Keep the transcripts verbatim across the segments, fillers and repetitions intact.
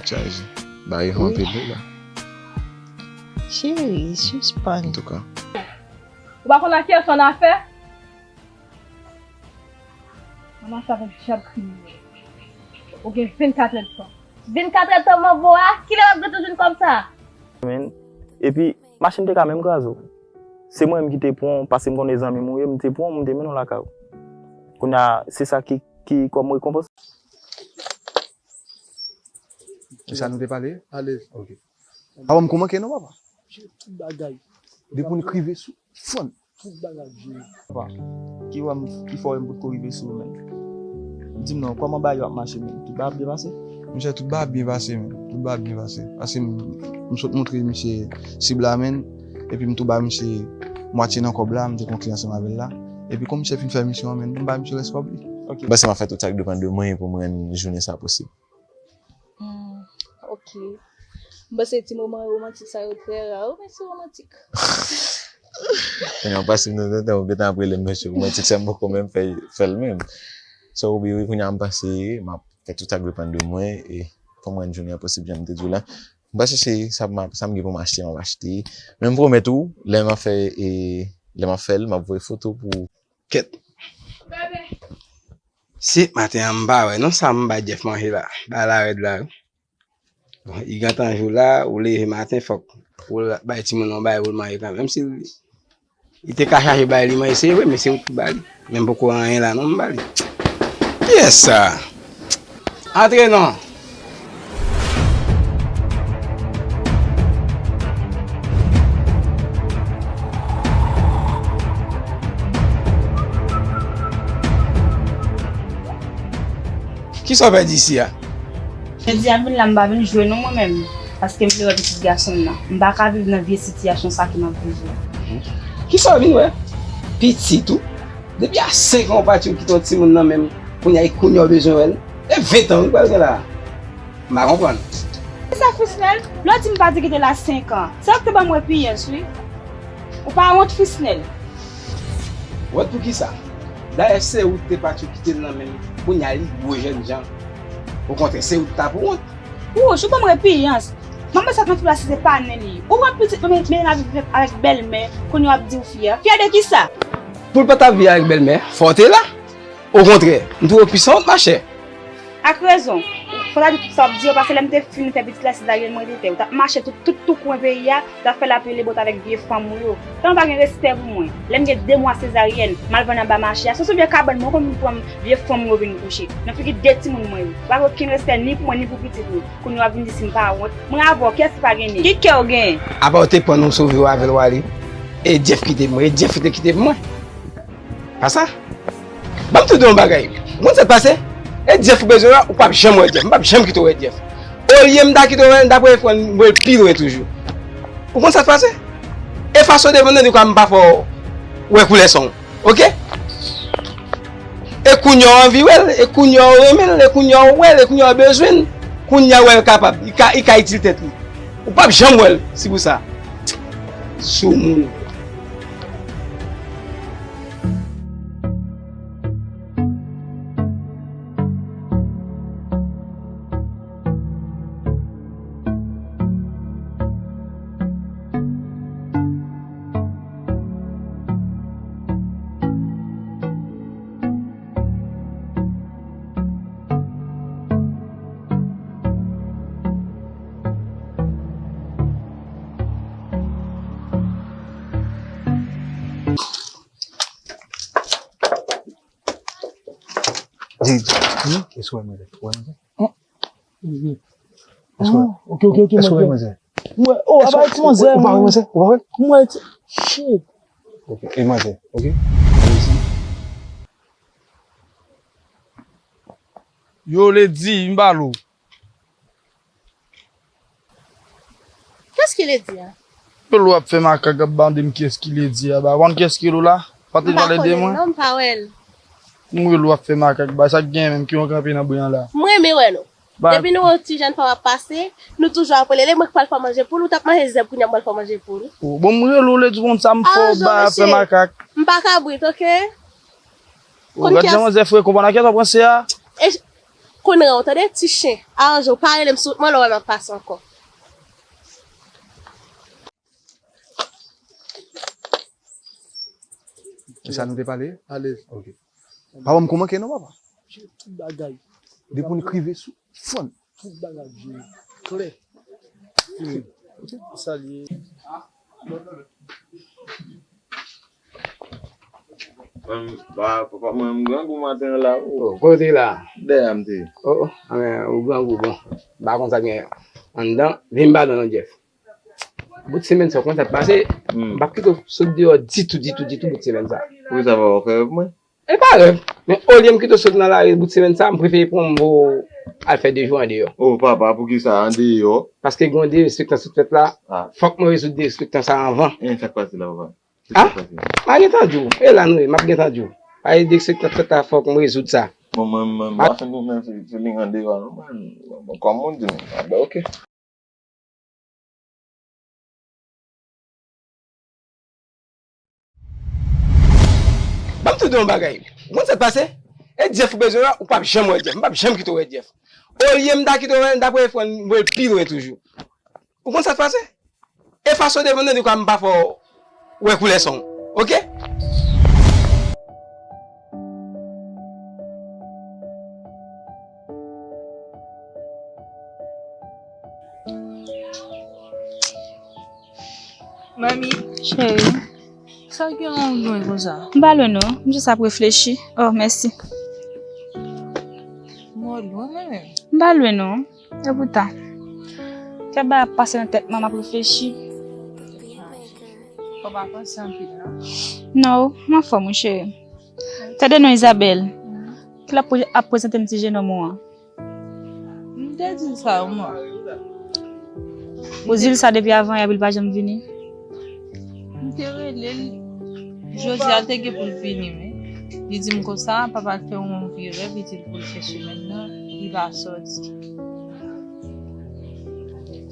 Chaje. Bagay yo anpil wi la. Cheri, sispann. Antouka. Ou pa konn a kiyès ou annafè? Annafè avèk dyab kriminèl. Ou gen vennkat èdtan. Vennkat èdtan manbo a? Kilè w ap gen toujou kòb sa? Men, epi, machin te ka menm kraze w. Se mwen menm ki te pran w, paske m konnen zanmi m ou ye, m te pran w, m te mennen w lakay ou. Kounye a, se sa ki, ki kòm rekonpans. Kisa nou te pale? Alèz. Ok. Papa m kòman ke non papa? Tout bagay. Depi w rive sou fann. Tout bagay jere. Papa, ki wè m, ki fè w wè m potko rive sou ou menm? Di m non, kòman bagay yo ap mache menm? Tout bagay ap byen pase? Monchè, tout bagay ap byen pase menm. Tout bagay ap byen pase. Paske m, m sot montre misye sib la menm. Epi m tou ba misye mwatye nan kòb la, m te gen yon kliyan ansanm avè l la. Epi kòm misye fin fè misyon an menm, m ba misye rès kòb li. Ok. M panse m ap fè tout sa k depann de mwen pou m rann jounen sa posib. Hmm, ok. M panse ti moman womantik sa yo trè ra. Ou mesye womantik. Kounye a w pase nan tan ou gentan ap rele m mesye womantik sa m poko menm fè fè l menm. So wi wi kounye a m panse m ap fè tout sa k depann de mwen e pou m rann jounen an posib jan m te di w la. M panse se sa m sa m gen pou m achte m ap achte. Men m pwomèt ou lè m ap fè e lè m ap fè l m ap voye foto pou ou. Kèt. Se maten an m pa wè non sa m bay Jeff manje la. Bagay la rèd la wi. Bon, li gentan jou la, ou leve maten fòk ou bay timoun nan yon bagay pou l manje kanmenm. Menm si li te ka chache bay li manje, se vre, men se ou ki ba li. Men m poko anyen la non, m ba li. Kiyès sa? Antre non. Kisa w fè di isi a? Jodi a m vin la m pa vin jwe non mwen menm, paske m vle wè pitit gason m nan. M pa ka viv nan vye sitiyasyon sa ke m ap viv la. Kisa w vin wè? Pitit ou? Depi a senk an ou pati ou kite yon timoun nan men m, kounye a e kounye a ou bezwen wè l? E ven tan wi pral gen la a. M pa konprann. Kisa Frisnel? Lè w di m pati kite l a senk an, se ou ki te ban m repiyans wi. Ou pa wont Frisnel? Wont poukisa? Dayè se ou ki te pati ou kite l nan men m, kounye a li gwo jènjan. Okontrè se ou ki ta pou wont. Wouch, ou ban m repiyans. Manman sa k nan fib la si se pa nen li ye. Ou wont pitit mwen mete l ap viv avèk bèlmè, kounye a w ap di w fyè. Fyè de kisa? Pou l pa t ap viv avèk bèlmè, fò w te la. Okontrè, m twouve w plis wont machè. Ak rezon. Fò w ta di tout sa w ap di yo, paske lè m te fin fè pitit la sezaryèn mwen te fè, ou t ap mache tout tout tou kwen peyi a, w t ap fè lapli lebòt avèk vye fanm ou yo. Tan w pa gen respè pou mwen. Lè m gen de mwa sezaryèn, m al vann anba mache a, se sou vye kabann mwen w konn vin pran m vye fanm ou yo vin kouche. Nan figi de timoun mwen yo. Ou pa gen okenn respè ni pou mwen ni pou pitit nou. Kounye a w ap vin di si m pa wont. Mwen avè w, kiyès ki pa gen nen? Ki kè w genyen? Apa w te pran nou sove w avè l w ale? E Jeff kite pou mwen, e Jeff ou te kite pou mwen. Pa sa? Ban m tou di w yon bagay. Ou konn sa k pase? E Jeff ou bezwen wè, ou p ap janm wè Jeff. M p ap janm kite w wè Jeff. Olye m ta kite w wè l, m ta prefere pran voye l pi lwen toujou. Ou konn sa k pase? Efase w devan nan di kwa m pa fè w wè koulè san w. Oke? E kounye a w anvi wè l, e kounye a w renmen l, e kounye a w wè l, e kounye a w bezwen l. Kounye a w wè l kapab, li ka, li ka itil tèt li. Ou p ap janm wè l, se pou sa. Soumoun. Di, di, hmm? Èske w wè manzè? Ou wè manzè? Èske w wè? Oh, ok, ok, ok, èske w wè manzè? M wè, oh, apa ti manzè? Ou pa wè manzè? Ou pa wè? M wè ti, shit. Ok, e manzè, ok? Yo, Lady, m ba l ou. Kiyès ki Lady a? Yo lou ap fè makak ap mande m kiyès ki Lady a ba. Ou konn kiyès ki lou la? Pa te pale de mwen? Non, m pa wè l. M wè lou ap fè makak ba. Sa k genyen menm ki w kanpe nan bri an la? M renmen wè nou. Depi nou wè yon ti jèn fanm ap pase, nou toujou ap rele l. E mwen k pral fè manje pou l, ou t ap manje zèb, kounye a m pral fè manje pou l. Oh, bon, m rele w, Lady, ou konn sa m fè w ba, ap fè makak. M pa kabrit, oke? Ou gad jan manzè frekan, ou konn a kiyès w ap panse a? Konn ran w, tande, ti chen. Aranje w, pa rele m sou wout mwen lè w wè m ap pase ankò. E sa nou te pale? Alèz. Ok. Papa m kou manke non, papa. Tout bagay. Depi w rive sou fòn. Tout bagay jere klè. Fini. Sa l ye. Mwen, ba, papa, mwen, m grangou maten an la, o. Oh, kote la? Dèyè m te. Oh, oh, anben, ou grangou, bon. M pa konn sa gen anndan. Vin m ba non, non, Jeff. Bout semèn sa, w konn sa k pase? Hmm. M p ap kite w sot deyò ditou, ditou, ditou bout semèn sa. Poukisa papa w fè rèv mwen? E pa rèv. Men olye m kite w sot nan lari bout semèn sa, m prefere pran m voye w al fè de jou andeyò. Oh, papa, poukisa andeyò? Paske gen yon derespektans ki fèt la, ah, fòk mwen rezoud derespektans sa anvan. E sa k pase la, papa? Ah? M a gentan di w. E la nou ye, m ap gentan di w. Ay, derespektans fèt la, fòk mwen rezoud sa. Bon, mwen, mwen, mwen, mwen, mwen, feeling andeyò, non, mwen, mwen, kòm moun di, mwen, ah, ben, ok. Ban m tou di w yon bagay. Ou konn sa k pase? E Jeff ou bezwen wè, ou p ap janm wè Jeff. M p ap janm kite w wè Jeff. Olye m ta kite w wè, m ta prefere fè w voye l pi lwen toujou. Ou konn sa k pase? Efase w devan m nan, di kwa m pa fè w wè koulè san w. Oke? Manmi. Cheri. Sa w gen w lwen konsa? M pa lwen non, m jis ap reflechi. Oh, mèsi. Mwen lwen mwen menm. M pa lwen non. Epoutan, kèk bagay ap pase nan tèt mwen, m ap reflechi. Fò w pa panse anpil non. Non, m anfòm wi cheri. Tande non Isabelle. Ki l ap pre- ap prezante m ti jenòm ou an? M te di l sa, mwen. Ou di l sa depi avan yè, epi l pa janm vini? M te rele l. Jodi a, l te gen pou l vini, wi. Li di m konsa, papa l fè yon vye rèv, li di l pou l fè semèn nan, li pa sòti.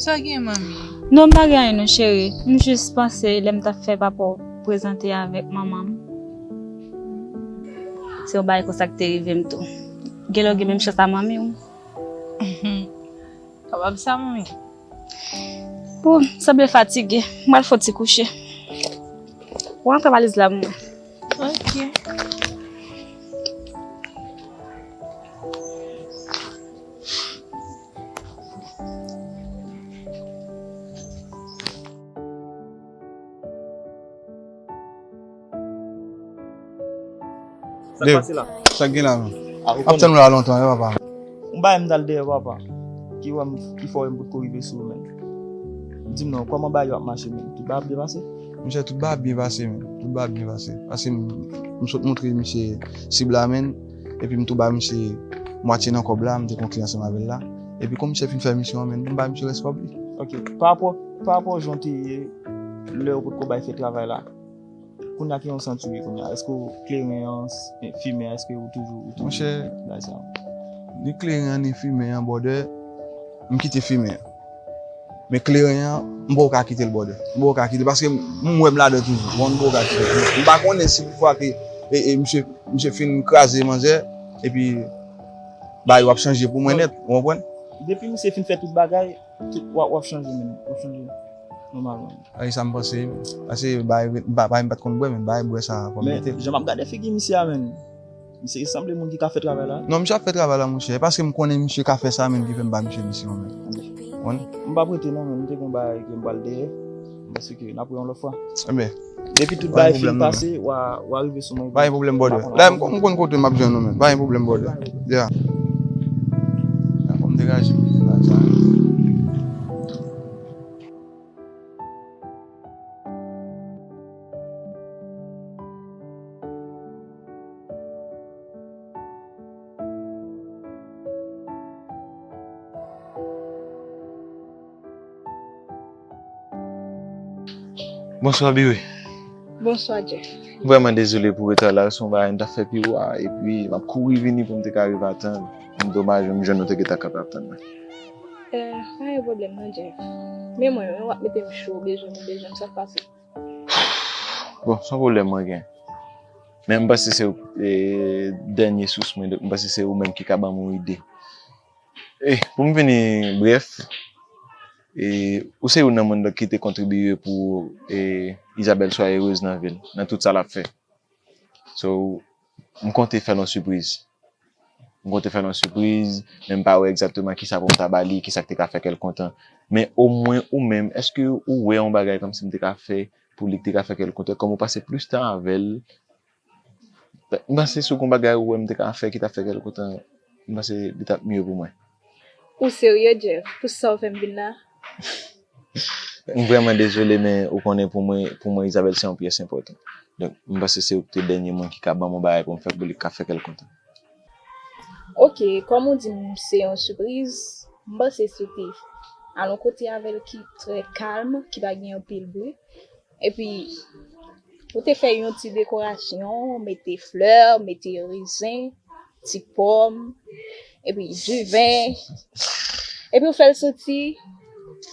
Sa gen, manmi? Non, m pa gen anyen non, cheri. M jis panse lè m t ap fè papa w prezante avèk manman m. Se yon bagay konsa k te rive m tou. Genlè w gen menm chans a manmi w. Kapab sa, manmi. Bon, m sanble fatige. M pral fè yon ti kouche. Ou rantre valiz la pou mwen. Ok. Sa k pase la? Sa k gen la menm? Ah, ou konnen. Ap tann ou la lontan wi, papa. Yon bagay m t al dèyè papa. Ki wè m, ki fè w wè m potko rive sou ou menm. Di m non, kòman bagay yo ap mache menm? Tout bagay ap byen pase? Monchè, tout bagay ap byen pase menm. Tout bagay ap byen pase. Paske m, m sot montre misye sib la menm. Epi m tou ba misye mwatye nan kòb la, m te gon kliyan ansanm avè l la. Epi kon misye fin fè misyon an menm, m ba misye rès kòb li. Ok. Pa rapò, pa rapò jan w te ye lè yo potko bay fè travay la. Kounye a ki jan w santi w ye kounye a? Èske w kleren an, s- fimen an, èske ou toujou, ou toujou Monchè, bay sa? Ni kleren an, ni fimen an, brother, m kite fimen an. Men kleren an, m poko ka kite l, brother. M poko ka kite l paske m wè m ladan toujou. Bon, m poko ka kite l. M pa konnen si poukwa ke e, e, misye, misye fin kraze manzè, epi bagay yo ap chanje pou mwen nèt, ou konprann? Depi misye fin fè tout bagay, tout, w ap, w ap chanje menm, w ap chanje nòmalman. Ay, sa m panse, paske bagay, ba- bagay m pa t konn bwè, men bagay bwè sa fò m mete l. Men jan m ap gade figi misye a, menm, misye sanble moun ki ka fè travay la. Non, misye ap fè travay la, monchè. E paske m konnen misye ka fè sa, menm ki fè m ba misye misyon an, menm. Konprann? M p ap rete non, menm. M te gen yon bagay ke m pral dèyè. M panse ke n ap wè yon lòt fwa. Enben, depi tout bagay fin pase, w a, w a rive sou mwen. Pa gen pwoblèm, brother. La, m konn, m konn kote m ap jwenn ou, menm. Pa gen pwoblèm, brother. Yeah. Fò m degaje m kite bagay sa. Bonswa, Biwi. Bonswa, Jeff. M vrèman dezole pou reta la, se yon bagay m t ap fè pi wa, epi m ap kouri vini pou m te ka rive a tan. M domaj, m jwenn nou te gentan kanpe ap tann mwen. Eh, pa gen pwoblèm non, Jeff. Men mwen, w ap mete m cho, bezwen m, bezwen m, sa k pase? Bon, se yon pwoblèm mwen gen. Men m panse se, eh, dènye sous mwen, donk m panse se ou menm ki ka ban m yon ide. E, pou m vini brèf, e, ou se youn nan moun ki te kontribiye pou e, Isabelle swa erez nan vi l, nan tout sa l ap fè. So, m konte fè l yon sipriz. M konte fè l yon sipriz, men m pa wè egzakteman kisa pou m ta ba li, kisa k te ka fè kè l kontan. Men omwen ou menm, èske ou wè yon bagay kòmsi m te ka fè pou li k te ka fè kè l kontan? Kòm ou pase plis tan avè l, m panse si w gen yon bagay ou wè m te ka fè ki t ap fè kè l kontan, m panse li t ap miyo pou mwen. Ou serye, Jeff, pou sa w fè m vin la? M vrèman dezole, men ou konnen pou mwen, pou mwen, Isabelle se yon pyès enpòtan. Donk, m panse se ou ki te dènye moun ki ka ban m yon bagay pou m fè pou li ka fè kè l kontan. Ok, kòm ou di m se yon sipriz, m panse si w te al yon kote avè l ki trè kalm, ki pa gen anpil bri. Epi, ou te fè yon ti dekorasyon, mete flè, mete rezen, ti pòm, epi diven. Epi ou fè l santi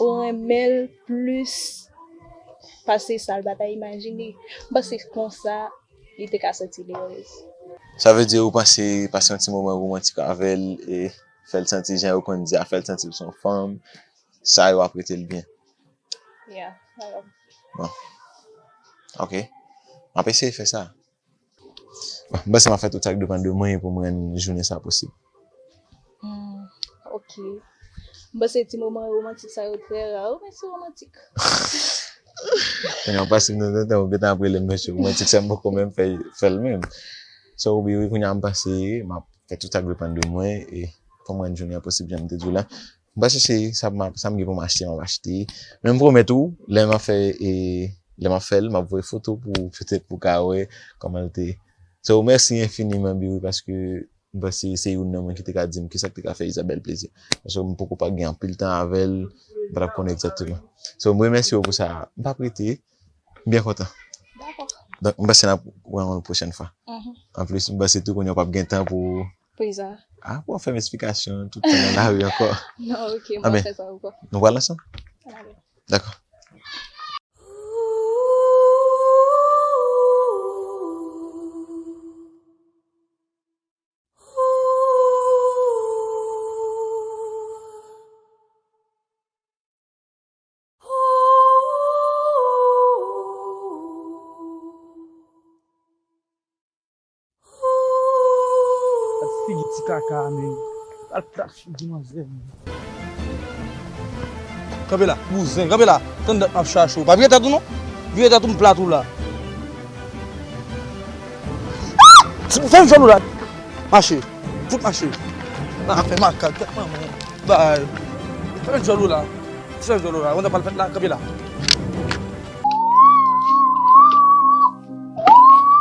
ou renmen l plis pase sa l pa ta imajine. M panse konsa li te ka santi l erez. Sa vle di ou panse pase yon ti moman womantik avè l e fè l santi jan yo konn di a, fè l santi l se yon fanm, sa yo ap rete l byen. Yeah, alò. Bon. Ok. M ap eseye fè sa. Bon, m panse m ap fè tout sa k depann de mwen pou m rann jounen sa posib. Hmm, ok. M panse ti moman womantik sa yo trè ra. Ou mèsi womantik. Kounye a, m panse m nan tan ou gentan ap rele m mesye womantik, sa m poko menm fè, fè l menm. So, wi, wi, kounye a, m panse m ap fè tout sa k depann de mwen e pou m rann jounen an posib, jan m te di w la. M pral chèche sa m, sa m gen pou m achte, m ap achte. Men m pwomèt ou, lè m ap fè, e, lè m ap fè l, m ap voye foto pou ou, petèt pou w ka wè kòman l te. So, mèsi enfiniman, Biwi, paske m panse se youn nan moun ki te ka di m kisa k te ka fè Isabelle plezi. Paske m poko pa gen anpil tan avè l, m pa t ap konnen egzakteman. So, m remèsye w pou sa. M p ap rete, m byen kontan. Dakò. Donk, m panse n ap wè yon pwochèn fwa. Mhm. Anplis, m panse tou kounye a w p ap gen tan pou Pou Isa. Ah, pou w ap fè m esplikasyon tout tan nan lari ankò. Non, ok, m pa fè sa ankò. Nou pral ansanm? Dakò. Gad figi ti kaka a, men. Al plat figi manzè, men. Kanpe la, bouzen, kanpe la. Tann dat m ap chache w. Pa vire tèt ou non. Vire tèt ou, m plat ou la. Ah! Fè m jòl ou la. Mache. Fout mache. Nan afè makak, tèt manman. Bay. Fè m jòl ou la. Fè m jòl ou la. Ou konn sa pral fèt la, kanpe la.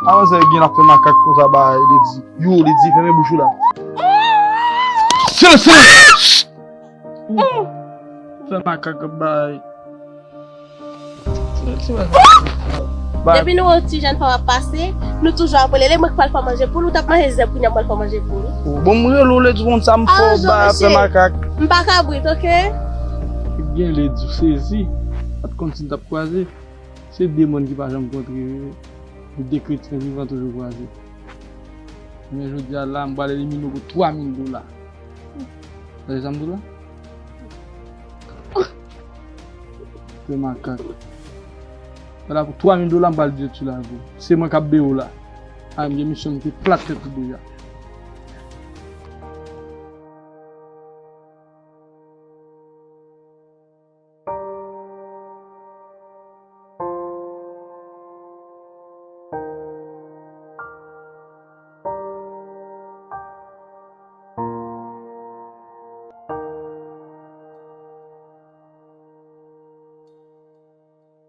Avan sa, gen ap fè makak konsa, bay, li di. Yo, li di, fèmen bouch ou la. Silans, silans! Fè makak ap bay. Depi nou wè yon ti jèn fanm ap pase, nou toujou ap rele, mwen k pral fè manje poul, ou t ap manje zèb, kounye a m pral fè manje poul. Bon, m rele w, lè di konn sa m fè w ba fè makak. M pa kabrit, ok? Ebyen, lè di w sezi, pa t konn si n t ap kwaze. Se de moun ki pa janm kontre, de kretyen vivan toujou kwaze. Men jodi a la, m pral elimine w pou twa mil dola. Tande sa m di w la? Fè makak. Vwala pou twa mil dola, m pral detwi lavi w. Se mwen k ap bere w la. A, m gen misyon m te plat tèt ou deja.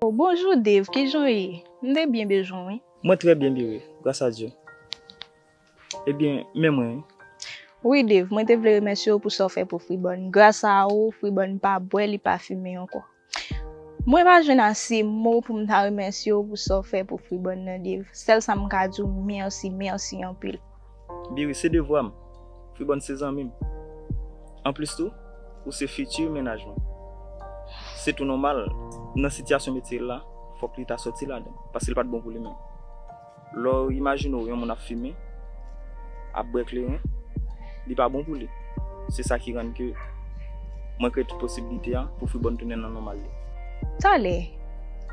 Oh, bonjou, Dave. Kijan w ye? M te byen bezwen w, wi. Mwen trè byen, Biwi. Gras a Dye. Ebyen, men mwen, wi. Wi, Dave, mwen te vle remèsye w pou sa w fè pou Freeborn. Gras a ou, Freeborn pa bwè, li pa fimen ankò. Mwen pa jwenn ase mo pou m ta remèsye w pou sa w fè pou Freeborn nan, Dave. Sèl sa m ka di w, mèsi, mèsi anpil. Biwi, se devwa m. Freeborn se zanmi m. Anplis tou, ou se fiti mennaj mwen. Se tou nòmal, nan sitiyasyon metye l la, fòk li ta sòti ladan, paske l pa t bon pou li menm. Lè w imajine w yon moun ap fimen, ap bwè kleren, li pa bon pou li. Se sa ki rann ke mwen kreye tout posiblite a pou Freeborn tounen nan nòmal li. Talè,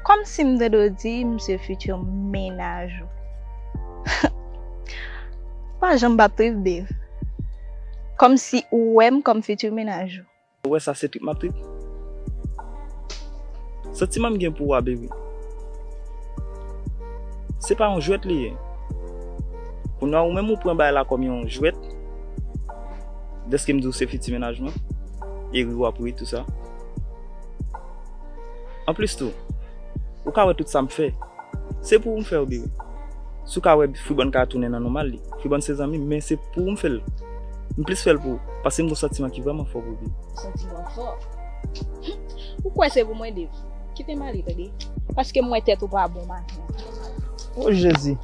kòmsi m tande w di m se fiti mennaj ou. Pa janm p ap trip, Dave. Kòmsi ou wè m kòm fiti mennaj ou. Ou wè sa se trip m ap trip? Santiman m gen pou ou a, baby, se pa yon jwèt li ye. Kounye a ou menm ou pran bagay la kòm yon jwèt. Dèske m di w se fiti mennaj mwen, e ri w ap ri tou sa. Anplis tou, ou ka wè tout sa m fè, se pou ou m fè yo, baby. Si w ka wè Freeborn ka tounen nan nòmal li. Freeborn se zanmi m, men se pou ou m fè l. M plis fè l pou ou, paske m gen yon santiman ki vrèman fò pou ou, baby. Santiman fò? Ou kwè se pou mwen, Dave? Kite m ale, tande. Paske m wè tèt ou pa bon maten an. O Jezi!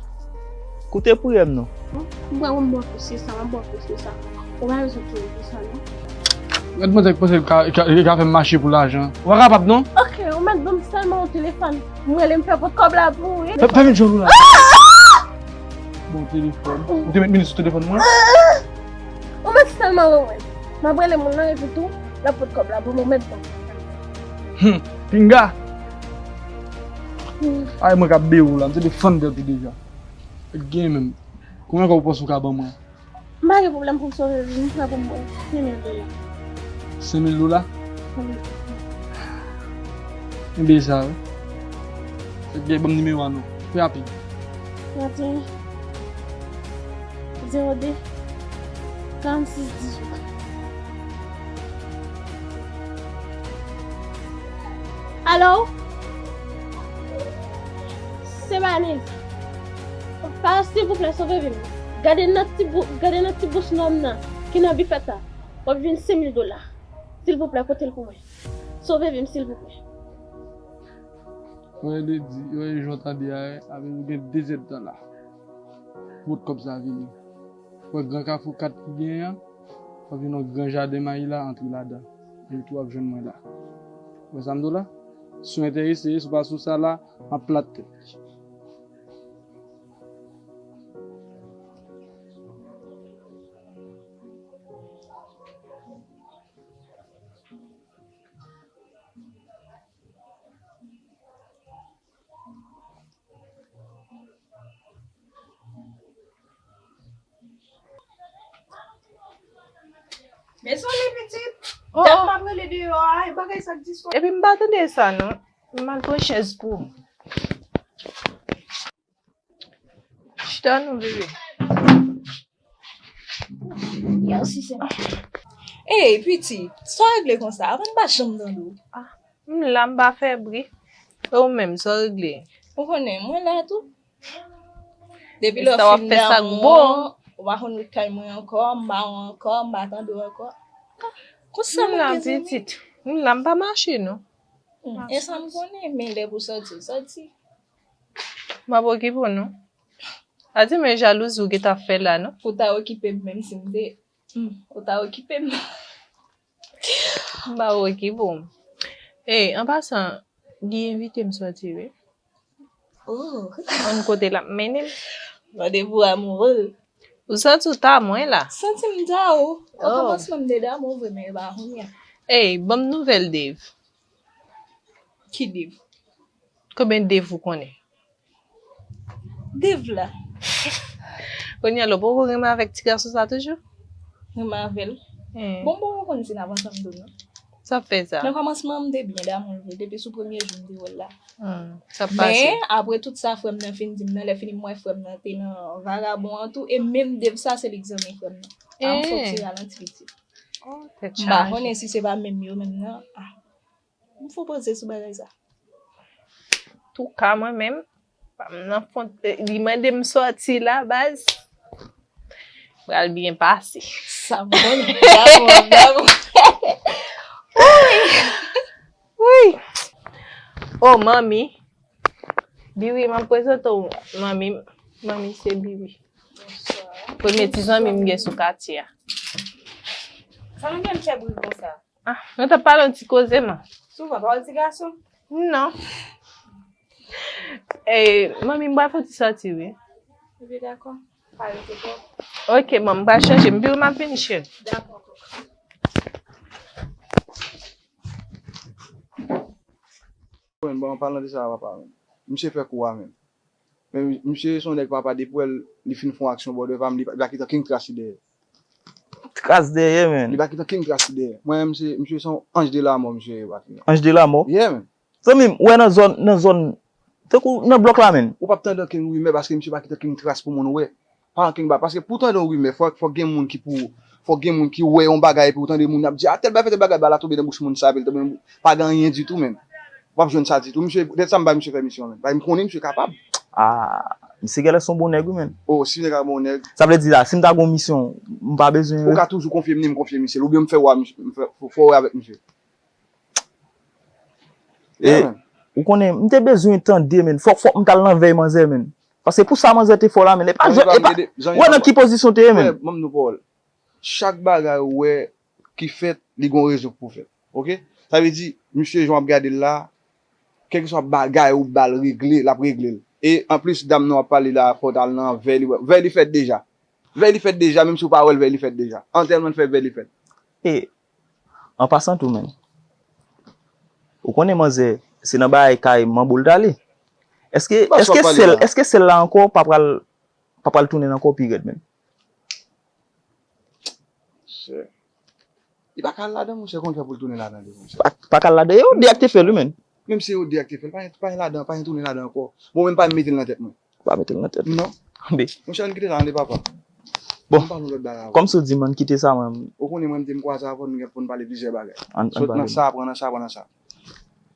Koute priyè m non. M pral wè m bò plis ke sa, m ap bò plis ke sa. Ou pa bezwen touye pou sa non. Gad manzè k panse l ka, ka, ka fè m mache pou lajan. Ou pa kapab non. Ok, ou mèt ban m sèlman yon telefòn. M rele m fè pot kòb la pou ou wi. Fè, fè vin jwenn ou la. Bon telefòn. Ou te mèt vini sou telefòn mwen. Ou mèt sèlman wè mwen. M ap rele moun nan epi tou, l ap pot kòb la pou mwen, ou mèt ban m. Hum, pinga. Ay mwen k ap bere w la, m te defann tèt ou deja. Gen menm. Konbyen kòb ou panse ou ka ban mwen? M pa gen pwoblèm pou m sove vi m, m prè pou m bay senk mil dola. Senk mil dola? Wi. M byen sa wi. Ebyen ban m nimewo a non. Fè rapid. Trannteyen, zewo de, karannsis, dizuit. Alo? Se Vanessa. Pa silvouplè sove vi m. Gade nan ti bous nwa m nan ki nan bifèt la. W ap jwenn senk mil dola. Silvouplè pote l pou mwen. Sove vi m silvouplè. Wè Lady, wè jan w tande a, sa vle di w gen de zèdtan la pou tout kòb sa vini. Wè gran kafou kat ki genyen an, w ap jwenn yon gran jaden mayi la, antre ladan. Epi tou w ap jwenn mwen la. Wè sa m di w la? Si w enterese, si w pa sou sa la, m ap plat tèt li. Men sole pitit. Dat m ap rele deyò a, e bagay sa k di swa. Epi m pa tande sa non. M al pran chèz pou ou. Chita non bebe. Yow si se. Ey pitit, sa w regle konsa? Avan m pa janm tande w. M la m pa fè bri. E ou menm, sa w regle? Ou konnen, mwen la tou. Depi lè w fin damou an, ou pa konn ret kay mwen ankò, m pa wè w ankò, m pa tande w ankò. Konsa m la pitit. M la m pa mache non. E sa m konnen, men lè pou sòti, w sòti. M ap okipe w non. A di men jalouzi w gentan ap fè la non. Ou ta okipe m menm si m te. Hmm, ou ta okipe m. M pa okipe w. Ey, an pasan, Guy envite m sòti wi. Oh. Yon kote l ap mennen m. Randevou amoureux. Ou santi w ta mwen la. Santi m ta ou. Okòmansman m te damou vre men e pa kounye a. Ey, ban m nouvèl Dave. Ki Dave? Konbyen Dave ou konnen? Dave la. Kounye a la ou poko renmen avèk ti gason sa toujou? Renmen avè l. Bon m poko konn si n ap ansanm tou non. Sa fè sa. Nan kòmansman m te byen damou l vre depi sou premye jou m te wè l la. Hmm, sa pase. Men apre tout sa frè m nan fin di m nan, lè fini m wè frè m nan te nan vagabon an tou, e menm Dave sa se li k zanmi frè m nan. A m fòk ti ralanti pitit. M pa konnen si se pa menm yo menm nan. Ah. M fò panse sou bagay sa. Touka mwen menm, pa m nan fon, li mande m sòti la baz. Pral byen pase. Sa bon, bravo, bravo. Wi. Oh, manmi. Biwi, m ap prezante w, manmi. Manmi se Biwi. Premye ti zanmi m gen sou katye a. Sa nou gen fè bri konsa? Ah, nou t ap pale yon ti koze, man. Souvan, pa w ti gason? Non. Eh, manmi, m pral fè ti sòti, wi. Epi dakò. Pa rete twòp. Ok, man, m pral chanje. M vire, m ap vini, cheri. Dakò, kòkòt. Bon, an palan de sa, papa, men. Misye fè kou a, men. Men misye se yon nèg, papa, depi w wè l, li fin fè yon aksyon bò dwèt pa m, li pa, li pa kite ankenn tras li dèyè. Tras dèyè, men. Li pa kite ankenn tras li dèyè. Mwen menm, se, misye se yon anj de lamò, misye ye, papa. Anj de lamò? Yeah, man. Zanmi m, ou wè nan zòn, nan zòn, tankou nan blòk la, men. Ou p ap tande ankenn rimè paske misye pa kite ankenn tras pou moun wè. Pa ankenn bagay. Paske pou w tande yon rimè, fòk, fòk gen moun ki pou, fòk gen moun ki wè yon bagay epi w tande moun ap di, a, tèl bagay fè tèl bagay, bagay la tonbe nan bouch moun sa, epi l tonbe nan bouch, pa gen anyen ditou, men. W ap jwenn sa ditou. Misye, dèt sa m bay misye fè misyon, men. Bay m konnen misye kapab. A, misye genlè se yon bon nèg, wi, men. O, si nèg a bon nèg. Sa vle di la, si m ta gen yon misyon, m pa bezwen. Ou ka toujou konfye m li, m konfye misye l. Oubyen m fè w a misye, m fè, fè w wè avèk misye. E, ou konnen, m te bezwen tande, men. Fòk, fòk m t al nan vèy manzè, men. Paske pou sa manzè te fè w la, men, e pa, e pa, ou wè nan ki pozisyon te ye, men. Ban m di w pawòl. Chak bagay ou wè ki fèt, li gen yon rezon k pou fèt. Oke? Sa vle di, misye jan w ap gade l la, kèlkeswa bagay ou ba l regle, l ap regle l. E anplis, dam nan w ap pale la, fò w t al nan vèy li, vèy li fèt deja. Vèy li fèt deja, menm si w pa wè l, vèy li fèt deja. Antèman l fè vèy li fèt. E, an pasan tou, men. Ou konnen manzè, se nan bagay kay manbo l t ale. Èske, èske sèl, èske sèl la ankò pa pral, pa pral tounen ankò pi rèd, men? Monchè. Li pa ka al ladan, monchè, kòman l fè pou l tounen ladan li, monchè? Pa, pa ka al ladan. E Odé a k te fè l, wi, men. Menm si se Odé a k te fè l, pa, pa gen ladan, pa gen tounen ladan ankò. Bon, mwen pa mete l nan tèt mwen. Pa mete l nan tèt. Non. Tande. Monchè, ann kite sa, tande, papa. Bon. Ann pale yon lòt bagay avè w. Kòm si w di m ann kite sa, mwen. Ou konnen mwen, m te m kwaze avè w, nou gen pou n pale plizyè bagay. Ann, ann pale. Sot nan sa, pran nan sa, pran nan sa.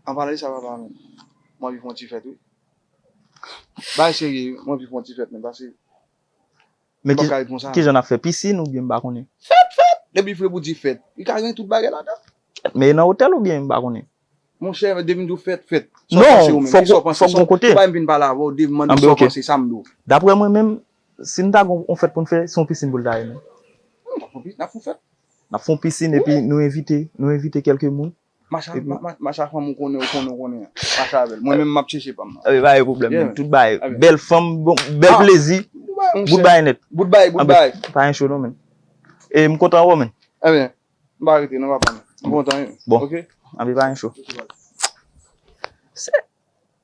Ann pale de sa, papa, men. Mwen anvi fè yon ti fèt, wi. Bagay serye, wi. Mwen anvi fè yon ti fèt, men, paske Men ki, kijan n ap fè? Pisin oubyen m pa konnen? Fèt, fèt! Depi vle pou di fèt. Li ka gen tout bagay ladan. Men e nan otèl oubyen m pa konnen? Monchè, depi m di w fèt, fèt. Non, fòk, fòk gon kote. Ou bay m vin pale avè w, depi m mande sa w panse, sa m di w. Daprè mwen menm, si n ta gon, on fèt pou n fè, se yon pisin pou l ta ye menm. N ap fè yon fèt. N ap fè yon pisin epi nou envite, nou envite kèlke moun. Mache, mache a fanm ou konnen, ou konnen, ou konnen an. Mache avè l. Mwen menm m ap chèche pa m nan. Ebyen pa gen pwoblèm menm. Tout bagay. Bèl fanm, bon, bèl plezi. Bout bagay nèt. Bout bagay, bout bagay. Pa gen cho non menm. E m kontan wè w menm. Ebyen, m pa rete non papa m. M kontan wi. Bon. Oke. Anben pa gen cho.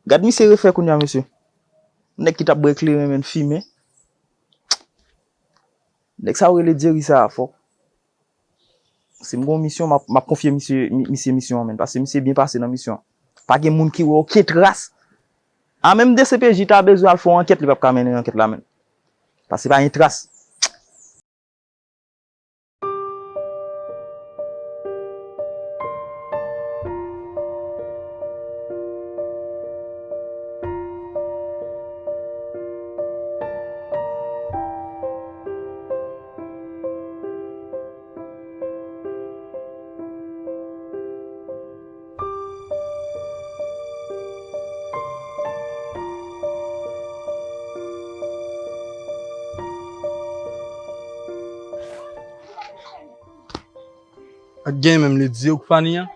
Gad misye refè kounye a mesye. Nèg ki t ap bwè kleren menm fimen. Nèg sa yo rele Jerry sa fò. Si m gon misyon, m ap, m ap konfye misye, misye misyon an, menn. Paske misye byen pase nan misyon an. Pa gen moun ki wè okenn tras. A menm DCPJ ta bezwen al fè yon ankèt, li p ap ka mennen ankèt la, menn. Paske pa gen tras. Ak gen menm li di ou k Fani an?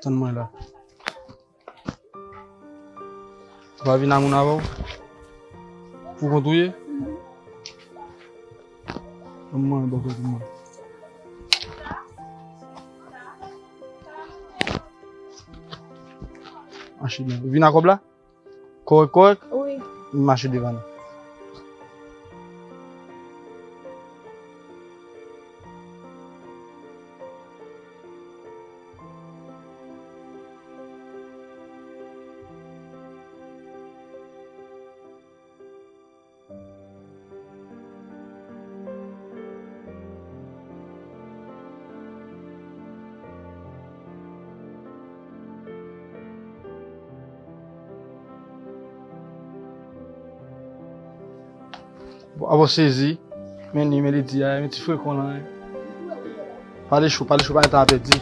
Tann mwen la. Ou pa vin a moun avè w? Pou kont ou ye? Ban m manje bò kote mwen. Mache byen. Ou vin a kòb la? Kòrèk, kòrèk? Wi. M mache devan nou. Bon, a bon sezi, men li, men li di a, men ti frekan lan. Pale cho, pale cho, pa gen tan a pèdi.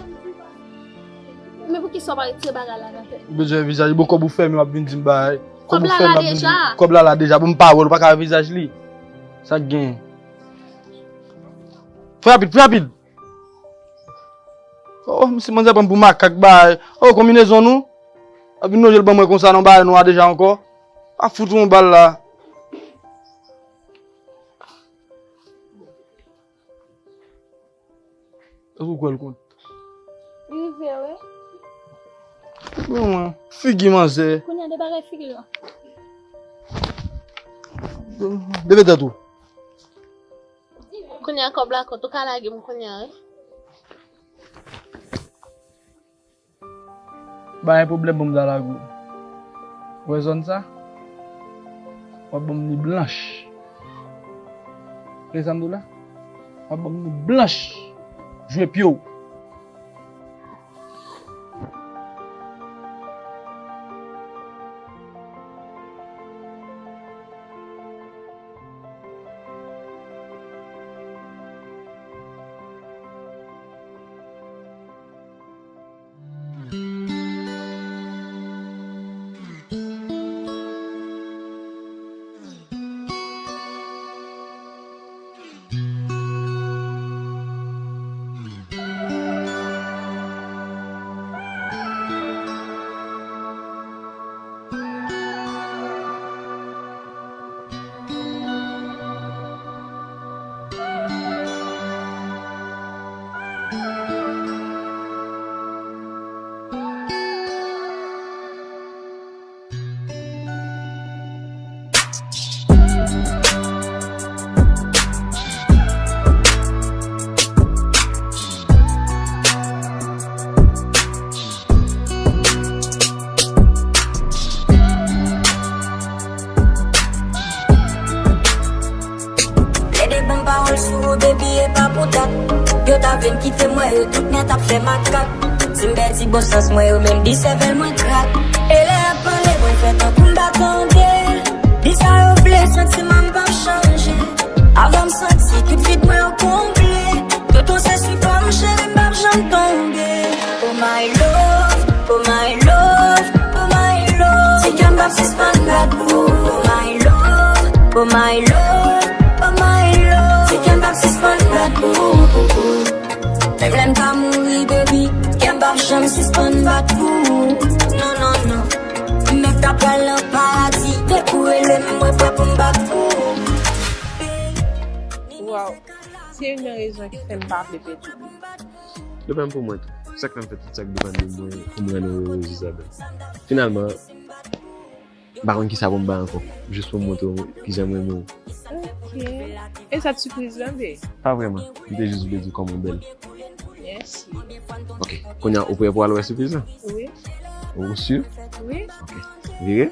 Men poukisa w pa retire bagay la nan tèt ou? Ou bezwen vizaj, bon kòb ou fèmen, w ap vin di m bagay. Kòb ou fèmen, w ap vin di m. Kòb la la deja, bon m pa wè l, ou pa ka wè vizaj li. Sa k genyen? Fè rapid, fè rapid! Oh, misye manzè pran m pou makak bay. Oh, konbinezon nou? Epi nou jwe l ban mwen konsa nan bagay nou a deja ankò. Pa fout yon bal la. Èske ou kwè l konn? Li rive, wi. Manman, figi manzè. Kounye a de bagay figi yo. Leve tèt ou. Kounye a kòb la kont, ou ka lage m kounye a, wi. Ba yon pwoblèm pou m ta lage w. Ou wè zòn sa? W ap ban m ni blanch. Tande sa m di w la? W ap ban m ni blanch. Jwe pye w. Plede ban m pawòl sou ou, baby, e pa pou dat. Yo ta vle m kite mwen, yo tout nèt ap fè makak. Si m pèdi bon sans mwen, yo menm di sèvèl mwen krak. E lè y ap pale, mwen fè tankou m pa tande. Di sa yo vle, santiman m p ap chanje. Avan m santi tout vid mwen yo konble. Toto se sipò m, cheri, m p ap janm tonbe. Oh my love, oh my love, oh my love. Ti kè m p ap sispann bat pou ou. Oh my love, oh my love, oh my love. Ti kè m p ap sispann bat pou ou. Menm lè m ta mouri, baby, kè m p ap janm sispann bat pou ou. Non, non, non. Menm ta pral nan paradi, depi w rele m, mwen prè pou m bat pou ou. Waw, se youn nan rezon ki fè m pa vle pèdi w. Depann pou mwen tou. Sa k fè m fè tout sa k depann de mwen pou m rann ou erez, Isabelle. Finalman, m pa konn kisa pou m bay ankò. Jis pou m montre w kijan m renmen w. Ok. E sa t sipriz lan, be? Pa vrèman. M te jis vle di w kòman w bèl. Mèsi. Ok. Kounye a, ou prè pou al wè sipriz lan? Wi. Ou si? Wi. Ok. Vire.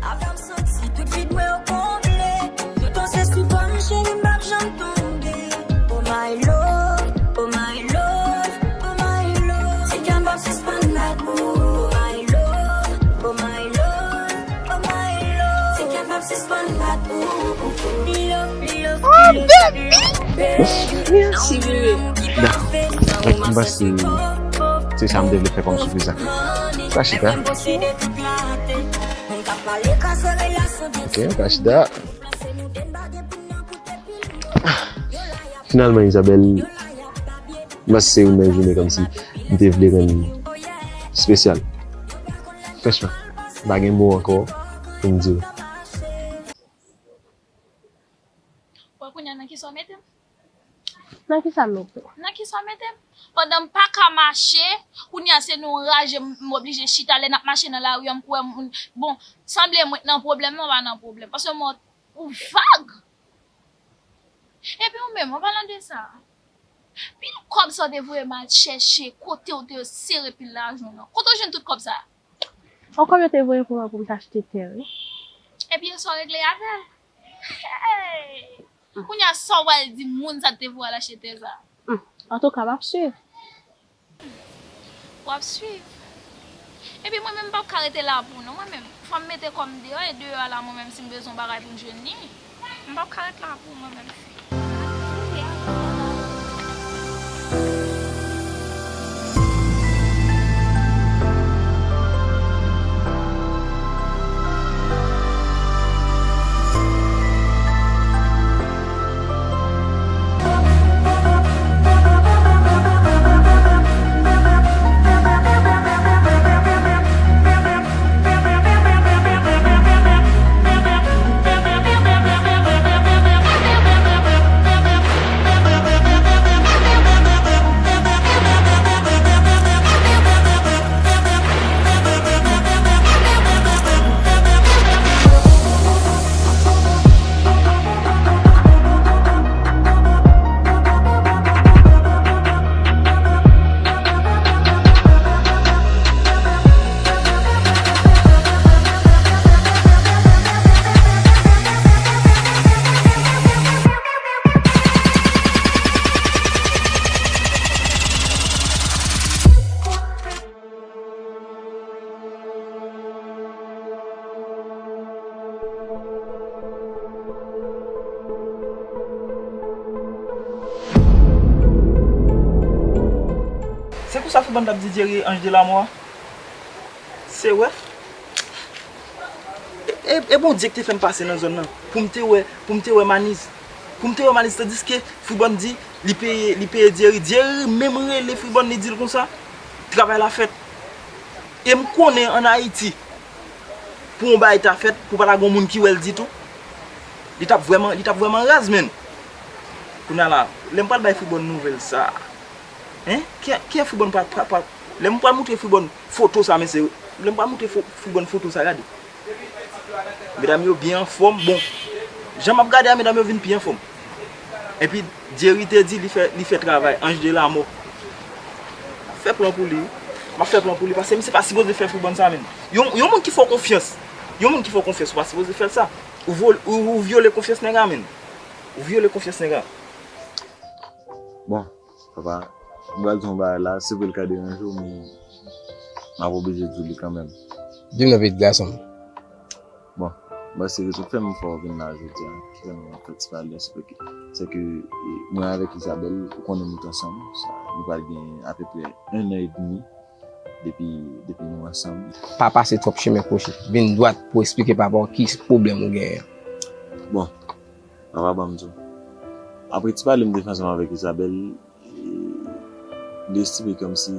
Avan m santi tout vid mwen yo konble. Toutan se sou kò m, cheri, m p ap janm tonbe. Oh my love, oh my love, oh my love. Ti kè m p ap sispann bat pou ou. Oh my love, oh my love, oh my love. Ti kè m p ap sispann bat pou ou. Love, love, love, baby. Mèsi, bebe. Dakò. Donk, m panse se sa m te vle fè kòm sipriz la. Sa chita. Ok, pa chita. Finalman, Isabelle, m panse se youn nan jounen kòmsi m te vle rann li espesyal. Franchman, m pa gen mo ankò pou m di w. Wè kounye a nan kisa w mete m? Nan kisa m mete w? Nan kisa w mete m? Pandan m pa ka mache, kounye a se nan yon raje m, m oblije chita. Lè n ap mache nan lari a, m kwè moun, bon, sanble mwen t nan pwoblèm, men w pa nan pwoblèm. Paske mwen, ou vag! Epi ou menm, an palan de sa, pil kòb sa w te voye m al chèche, kote w te sere pil lajan w nan? Kote w jwenn tout kòb sa? On kòb yo te voye pou mwen pou m t achte tè, wi. Epi sa w regle avè l? Hey! Kounye a sa w pral di moun sa te voye al achte tè sa? Hmm. Antouka, m ap swiv. W ap swiv. Epi mwen menm, m p ap ka rete la pou ou non, mwen menm. Fò m mete kò m deyò, e deyò a la, mwen menm, si m bezwen yon bagay pou m jwenn li, m p ap ka ret la pou ou, mwen menm. Pou sa Fribòn t ap di Djeri anj de lamò a? Se wè. E, e, e Bondye ki te fè m pase nan zòn nan. Pou m te wè, pou m te wè Maniz. Pou m te wè Maniz, tandiske Fribòn di li peye, li peye Djeri. Djeri menm rele Fribòn, li di l konsa, travay la fèt. E m konnen ann Ayiti, pou yon bagay ta fèt, pou pa ta gon moun ki wè l ditou, li t ap vrèman, li t ap vrèman raz, menn. Kounye a la, lè m pral bay Fribòn nouvèl sa a, en? Kiyè, kiyè Fribòn pral, pral, pral, lè m pral moutre Fribòn foto sa, mesye, lè m pral moutre fo-, Fribòn foto sa, gade. Medam yo byen anfòm. Bon, jan m ap gade a, medam yo vin pi anfòm. Epi, Djeri te di li fè, li fè travay, anj de lamò. M ap fè plan pou li, wi. M ap fè plan pou li, paske misye pa sipoze fè Fribòn sa, menn. Yon, yon moun ki fè w konfyans, yon moun ki fè w konfyans, ou pa sipoze fè l sa. Ou, ou, ou vyole konfyans nèg la, menn. Ou vyole konfyans nèg la. Bon, papa, m pral di yon bagay la, se vre l ka deranje w, men m ap oblije di w li kanmenm. Di m non, pitit gason m. Bon, m panse rezon k fè m fè w vin la jodi a, ki fè nou fè ti pale, se ke, se ke, e, mwen avèk Isabelle, ou konnen nou t ansanm, sa, nou pral gen apeprè en an edmi depi, depi nou ansanm. Pa pase twòp chimen kwochi, vin dwat pou w eksplike papa w ki pwoblèm ou genyen an. Bon, papa, ban m di w. Apre ti pale m te fè ansanm avèk Isabelle, e, li estime kòmsi,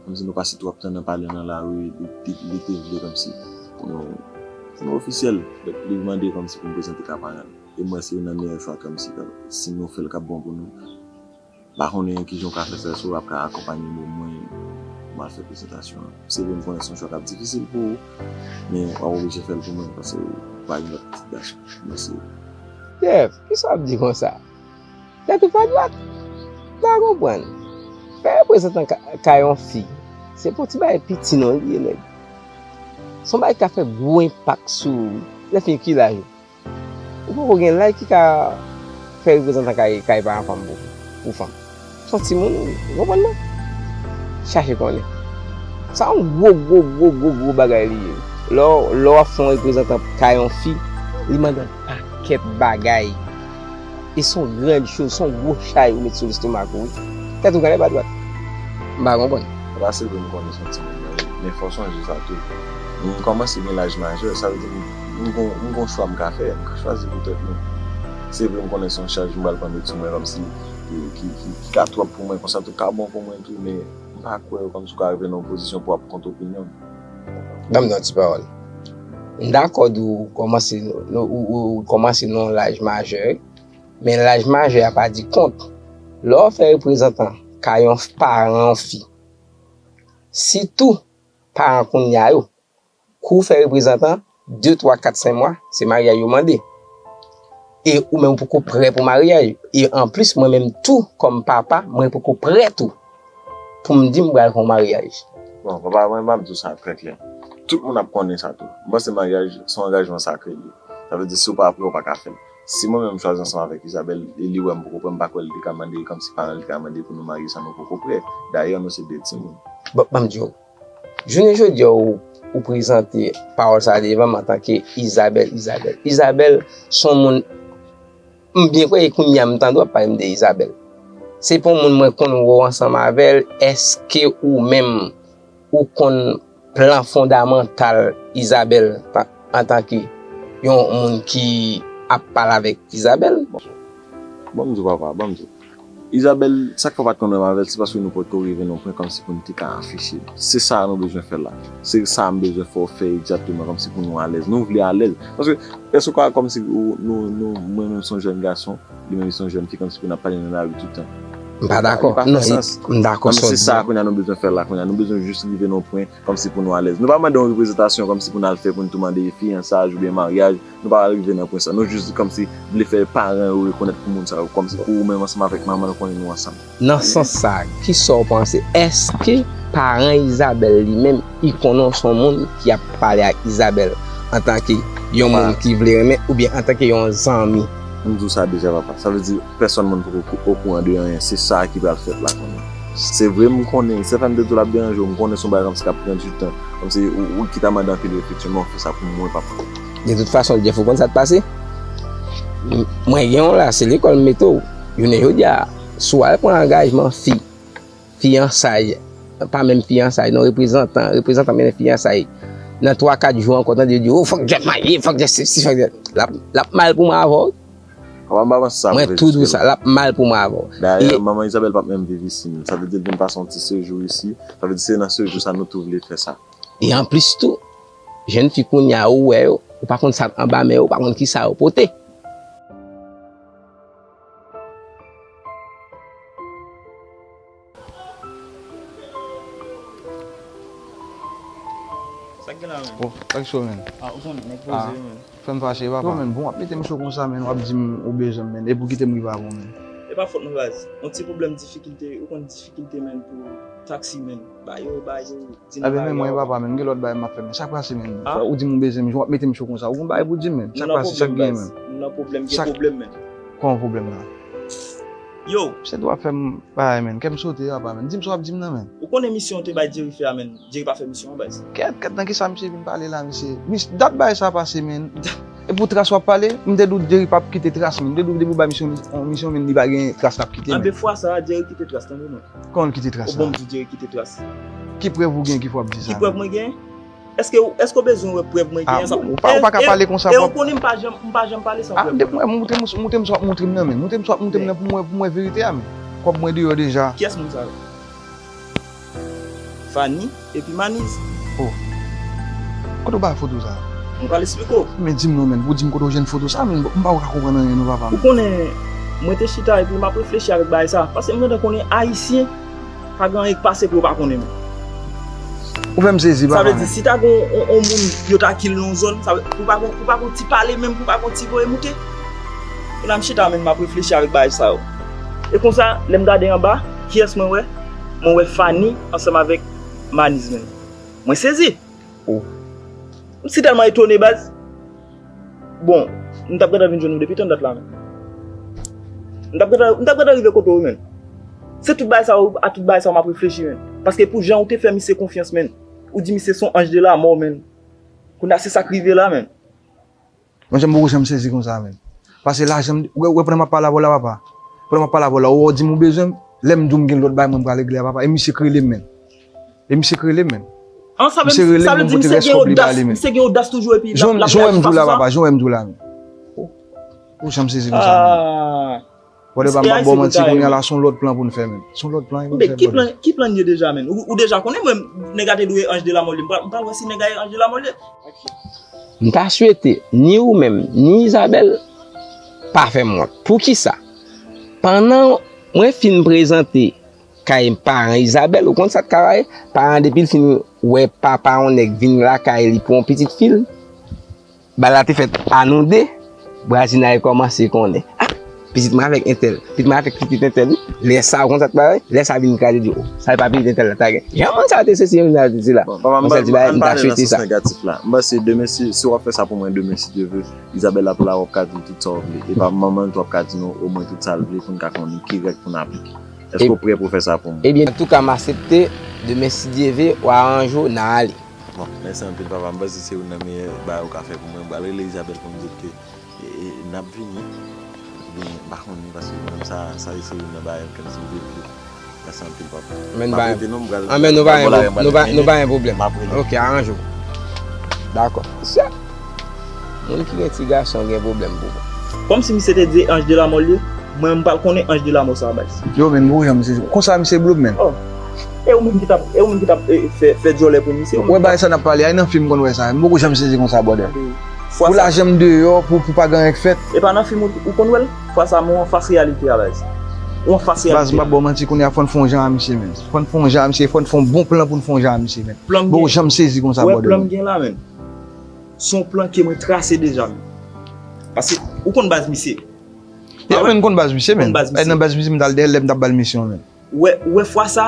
kòmsi nou pase twòp tan nan pale nan lari, li, li, li te vle kòmsi pou nou, pou nou ofisyèl. Donk, li mande kòmsi pou m prezante ka paran l. E mwen, se youn nan meyè chwa kòmsi, si nou fè l k ap bon pou nou. M pa konnen kijan w ka fè sa, si w ap ka akonpanye m omwen, m al fè prezantasyon an. Se vre, m konnen se yon chwa k ap difisil pou ou, men w ap oblije fè l pou mwen, paske ou pa gen lòt pitit gason. Mèsi. Jeff, kisa w ap di konsa? Tèt ou pa dwat? M pa konprann. Fè reprezantan ka, ka yon fi, se pa yon ti bagay piti non li ye, nèg. Se yon bagay ki ka fè gwo enpak sou ou, wi. Lè fini ki laj ou? Ou poko gen laj ki ka fè reprezantan kay, kay paran fanm pou, pou fanm. Se yon timoun, ou konprann mwen? Chache konnen. Sa yon gwo, gwo, gwo, gwo, gwo bagay li ye. Lè w, lè w ap fè yon reprezantan kay yon fi, li mande yon pakèt bagay. E se yon gran choz, se yon gwo chay ou met sou lestomak ou, wi. Tèt ou kanpe pa dwat. M pa konprann. Papa, se vre m konnen se yon timoun mwen ye, men fò w sonje sa tou. M kòmanse gen laj majè, sa vle di m, m gon, m gon chwa m ka fè, m ka chwazi pou tèt mwen. Se vre m konnen se yon chaj m pral pran met sou mwen kòmsi, ki, ki, ki, ki ka twòp pou mwen, konsa tou ka bon pou mwen tou, men m pa kwè kòmsi w ka rive nan yon pozisyon pou w ap kont opinyon m. Ban m di yon ti pawòl. M dakò di w kòmanse, ou, ou, ou kòmanse nan yon laj majè, men laj majè a pa di kont. Lè w fè reprezantan ka yon paran yon fi, sitou paran kounye a yo, kou w fè reprezantan, de, twa, kat, senk mwa, se maryaj yo mande. E ou menm ou poko prè pou maryaj. E anplis, mwen menm tou, kòm papa, mwen poko prè tou pou m di m pral fè yon maryaj. Bon, papa, mwen, m ap di w sa trè klè. Tout moun ap konnen sa tou. M panse maryaj se yon angajman sakre li ye. Sa vle di, si w pa prè, ou pa ka fè l. Si mwen menm m chwazi ansanm avèk Isabelle, e li wè m poko prè, m pa kwè li te ka mande, kòmsi paran li te ka mande pou nou marye san nou poko prè. Dayè, nou se de timoun. Bon, ban m di w, jounen jodi a, ou, ou prezante pawòl sa a devan m antanke Isabelle, Isabelle. Isabelle se yon moun, m byen kwè, e kounye a m tande w ap pale m de Isabelle. Se pa yon moun mwen konn wè w ansanm avè l, èske ou menm, ou konn plan fondamantal Isabelle ta-, antanke yon moun ki ap pale avèk Isabelle? Bon, ban m di w, papa, ban m di w. Isabelle, sa k fè w pa t konn wè m avè l, se paske nou potko rive nan yon pwen kòmsi pou n te ka afiche. Se sa nou bezwen fè la. Se sa m bezwen fè w fè egzakteman, kòmsi pou nou alèz. Nou vle alèz. Paske, èske w ka kòmsi ou, nou, nou, mwen menm se yon jèn gason, li menm li se yon jèn fi, kòmsi pou n ap pale nan lari toutan. M pa dakò. Non, m dakò. Kòmsi se sa kounye a nou bezwen fè la, kounye a nou bezwen jis rive nan yon pwen kòmsi pou nou alèz. Nou pa mande yon reprezantasyon kòmsi pou n al fè pou n tou mande fiyansaj oubyen maryaj. Nou pa rive nan pwen sa. Nou jis kòmsi vle fè paran yo rekonèt pou moun sa yo, kòmsi pou ou menm ansanm avèk manman l konnen nou ansanm. Nan sans sa, kisa w panse? Èske paran Isabelle li menm, li konnen w se yon moun ki ap pale ak Isabelle antanke yon moun ki vle renmen oubyen antanke yon zanmi? M di w sa deja, papa. Sa vle di, pèsòn moun poko okouran de anyen. Se sa ki pral fèt la kounye a. Se vre, m konnen, sèten de tou l ap deranje w, m konnen se yon bagay kòmsi k ap pran di tan. Kòmsi ou, ou ki ta mande anpil refleksyon, men w fè sa pou mwen, papa. De tout fason, Jeff, ou konn sa k pase? M-, mwen gen yon la, se lekòl m mete w. Jounen jodi a, si w al pran angajman fi, fiyansaj, Pa menm fiyansay, non, reprezantan, reprezantan mennen fiyansay. Nan twa kat jou ankò, tande yo di, "O, fòk Jeff marye, fòk Jeff sesi, fòk Jeff." L ap, l ap mal pou mwen avè w. Papa m pa panse sa. Mwen tou di w sa, l ap mal pou mwen avè w. Dayè, manman Isabelle p ap menm viv isi, menm. Sa vle di l vin pase yon ti sejou isi. Sa vle di se nan sejou sa nou tou vle fè sa. E anplis tou, jèn fi kounye a ou wè yo, ou pa konn sa k anba men yo, ou pa konn ki sa yo pote. Sa k gen la, menn? Oh, sa k cho, menn? Ah, ou konn, nèg poze, menn. Fè m fache, papa. Yo, menn, bon, w ap mete m cho konsa, menn, w ap di m ou bezwen m, menn. Epi w kite m rive avè w, menn. E pa fòt mwen, baz. Yon ti pwoblèm difikilte, ou konn difikilte, menn, pou taksi, menn. Ba yo, ba yo, di nou ba yo. Ebyen, men mwen, papa, menn, m gen lòt bagay m ap fè, menn. Sa k pase, menn? Ah? Ou di m ou bezwen m, w ap mete m cho konsa. Ou gon bagay pou di m, menn. Sa k pase, sa k gen, menn? Nou nan pwoblèm, baz. Nou nan pwoblèm, gen pwoblèm, menn. Kòman pwoblèm nan? Yo! Misye tou ap fè m bagay, menn. Kè m sote, papa, menn. Di m sa w ap di m nan, menn. Ou konnen misyon w te bay Jerry fè a, menn. Jerry pa fè misyon an, baz. Kèt, kèt, nan kisa misye vin pale la, mesye? Mis-, dat bagay sa pase, menn. Epi w tras w ap pale, m te di w Jerry p ap kite tras, menn. M te di w depi w bay misyon, yon misyon, menn, li pa gen tras l ap kite, menn. Anben fwa sa a, Jerry kite tras, tande non. Kòman l kite tras la? Ou bon, m di w Jerry kite tras. Ki prèv ou gen ki fè w ap di sa, menn? Ki prèv mwen gen? Èske, èske w bezwen wè prèv mwen genyen? Ah, bon, ou pa, ou pa ka pale konsa. E, e, e w konnen m pa janm, m pa janm pale san prèv. Ah, depi mwen, montre m, montre m sa w ap montre m nan, menn. Montre m sa w ap montre m nan pou mwen, pou mwen verite a, menn. Kòb mwen deyò deja. Kiyès moun sa yo? Fanny epi Maniz. Oh. Kote w bay foto sa? Mwen pral esplike w. Men di m non, menn. Pou di m kote w jwenn foto sa, menn. M pa ka konprann anyen non, papa. Ou konnen, mwen te chita epi m ap reflechi avèk bagay sa. Paske m gentan konnen Ayisyen pa gen anyen k pase pou yo pa konnen, menn. Ou fè m sezi, papa. Sa vle di, si ta gen yon, yon, yon moun yo ta kill nan yon zòn, sa vle, pou pa gen, pou pa gen ti pale menm, pou pa gen ti voye moute. Kounye a m chita, menn, m ap reflechi avèk bagay sa yo. E konsa, lè m gade anba, kiyès mwen wè? Mwen wè Fanny ansanm avèk Maniz, menn. Mwen sezi. Oh. M si tèlman etone, baz. Bon, m t ap gentan vin jwenn ou depi tann dat la, menn. M t ap gentan, m t ap gentan rive kote w, menn. Se tout bagay sa yo, a tout bagay sa yo m ap reflechi, menn. Paske pou jan ou te fè misye konfyans, menn. Ou di misye se yon anj de lamò, menn. Kounye a se sa k rive la, menn. Monchè, m poko janm sezi konsa, menn. Pase lajan m, ou wè, ou wè pandan m ap pale avè w la, papa. Pandan m ap pale avè w la, ou wè w di m ou bezwen m, lè m di w m gen lòt bagay mwen pral regle a, papa. E misye k rele m, menn. E misye k rele m, menn. Misye rele m, mwen pote rès kòb li ba li, menn. Misye gen odas toujou epi l ap, l ap reyaji fason sa. Jan w wè m di w la, papa, jan w wè m di w la, menn. Oh, ou janm sezi konsa, menn. Ah. Bòdè, pa m p ap ba w manti, kounye a la, se yon lòt plan pou n fè, menn. Se yon lòt plan pou n fè, bòdè. Ki plan, ki plan ye deja, menn? Ou, ou deja konnen mwen, nèg la te dwe anj de lamò li. M pral, m pral wè si nèg la e anj de lamò li. M ta swete, ni ou menm, ni Isabelle, pa fè m wont. Poukisa? Pandan mwen fin prezante kay paran Isabelle, ou konn sa k ka rive? Paran depi l fin wè papa yon nèg vin lakay li pou yon pitit fi l, bal la te fèt a nou de, Brazina e kòmanse konnen. Ah, pitit mwen avèk entèl, pitit mwen avèk pitit entèl, wi. Lè sa, ou konn sa k pase? Lè sa vin kraze, di, "Oh, sa e pa pitit entèl la ta gen." Jan moun sa te sesi, jan moun sa te sela. Bon, papa, m pa, m pa, m pa ale nan sans negatif la. M panse demen, si, si w ap fè sa pou mwen demen, si Dye vle, Isabelle ap la, w ap ka di l tout sa w vle. E pa manman l tou ap ka di nou omwen tout sa l vle pou n ka konnen ki règ pou n aplike. Èske w prè pou fè sa pou mwen? Ebyen, antouka, m aksepte. Demen, si Dye vle, w aranje w, n a ale. Bon, mèsi anpil, papa. M panse se youn nan meyè bagay ou ka fè pou mwen. M pral rele Isabelle pou m di l ke, e, e, n ap vini. Ebyen, m pa konnen, paske mwen menm sa, sa se youn nan bagay m fè m si Dye vle. Mèsi anpil, papa. Men nou pa gen pwoblèm. Ok, aranje w. Dakò. Sa, moun ki gen ti gason gen pwoblèm pou mwen. Kòmsi misye te di anj de lamò l ye, mwen m pral konnen anj de lamò sa a, baz. Yo, men, m poko janm sezi. Konsa misye blow m, men. Oh. E ou menm ki t ap, e ou menm ki t ap, e, fè, fè djòlè pou misye, ou menm. Wè bagay sa n ap pale a, e nan fim m konn wè sa. M poko janm sezi konsa, brother. Pou lajan m deyò, pou, pou pa gen anyen k fèt. E pa nan fim ou, ou konn wè l? Fwa sa, m anfas reyalite a, baz. Ou anfas reyalite a. Baz, m p ap ba w manti, kounye a fò n fè yon jan a misye, men. Fò n fè yon jan a misye, fò n fè yon bon plan pou n fè yon jan a misye, men. Bon, janm sezi konsa, brother. Plan m gen la, men. Se yon plan ke mwen trase deja, men. Paske, ou konn baz misye. Ya, men, m konn baz misye, men. Ou konn baz misye. Nan baz misye, m t al dèyè l lè m t ap ba l misyon, men. Ou wè, ou wè fwa sa,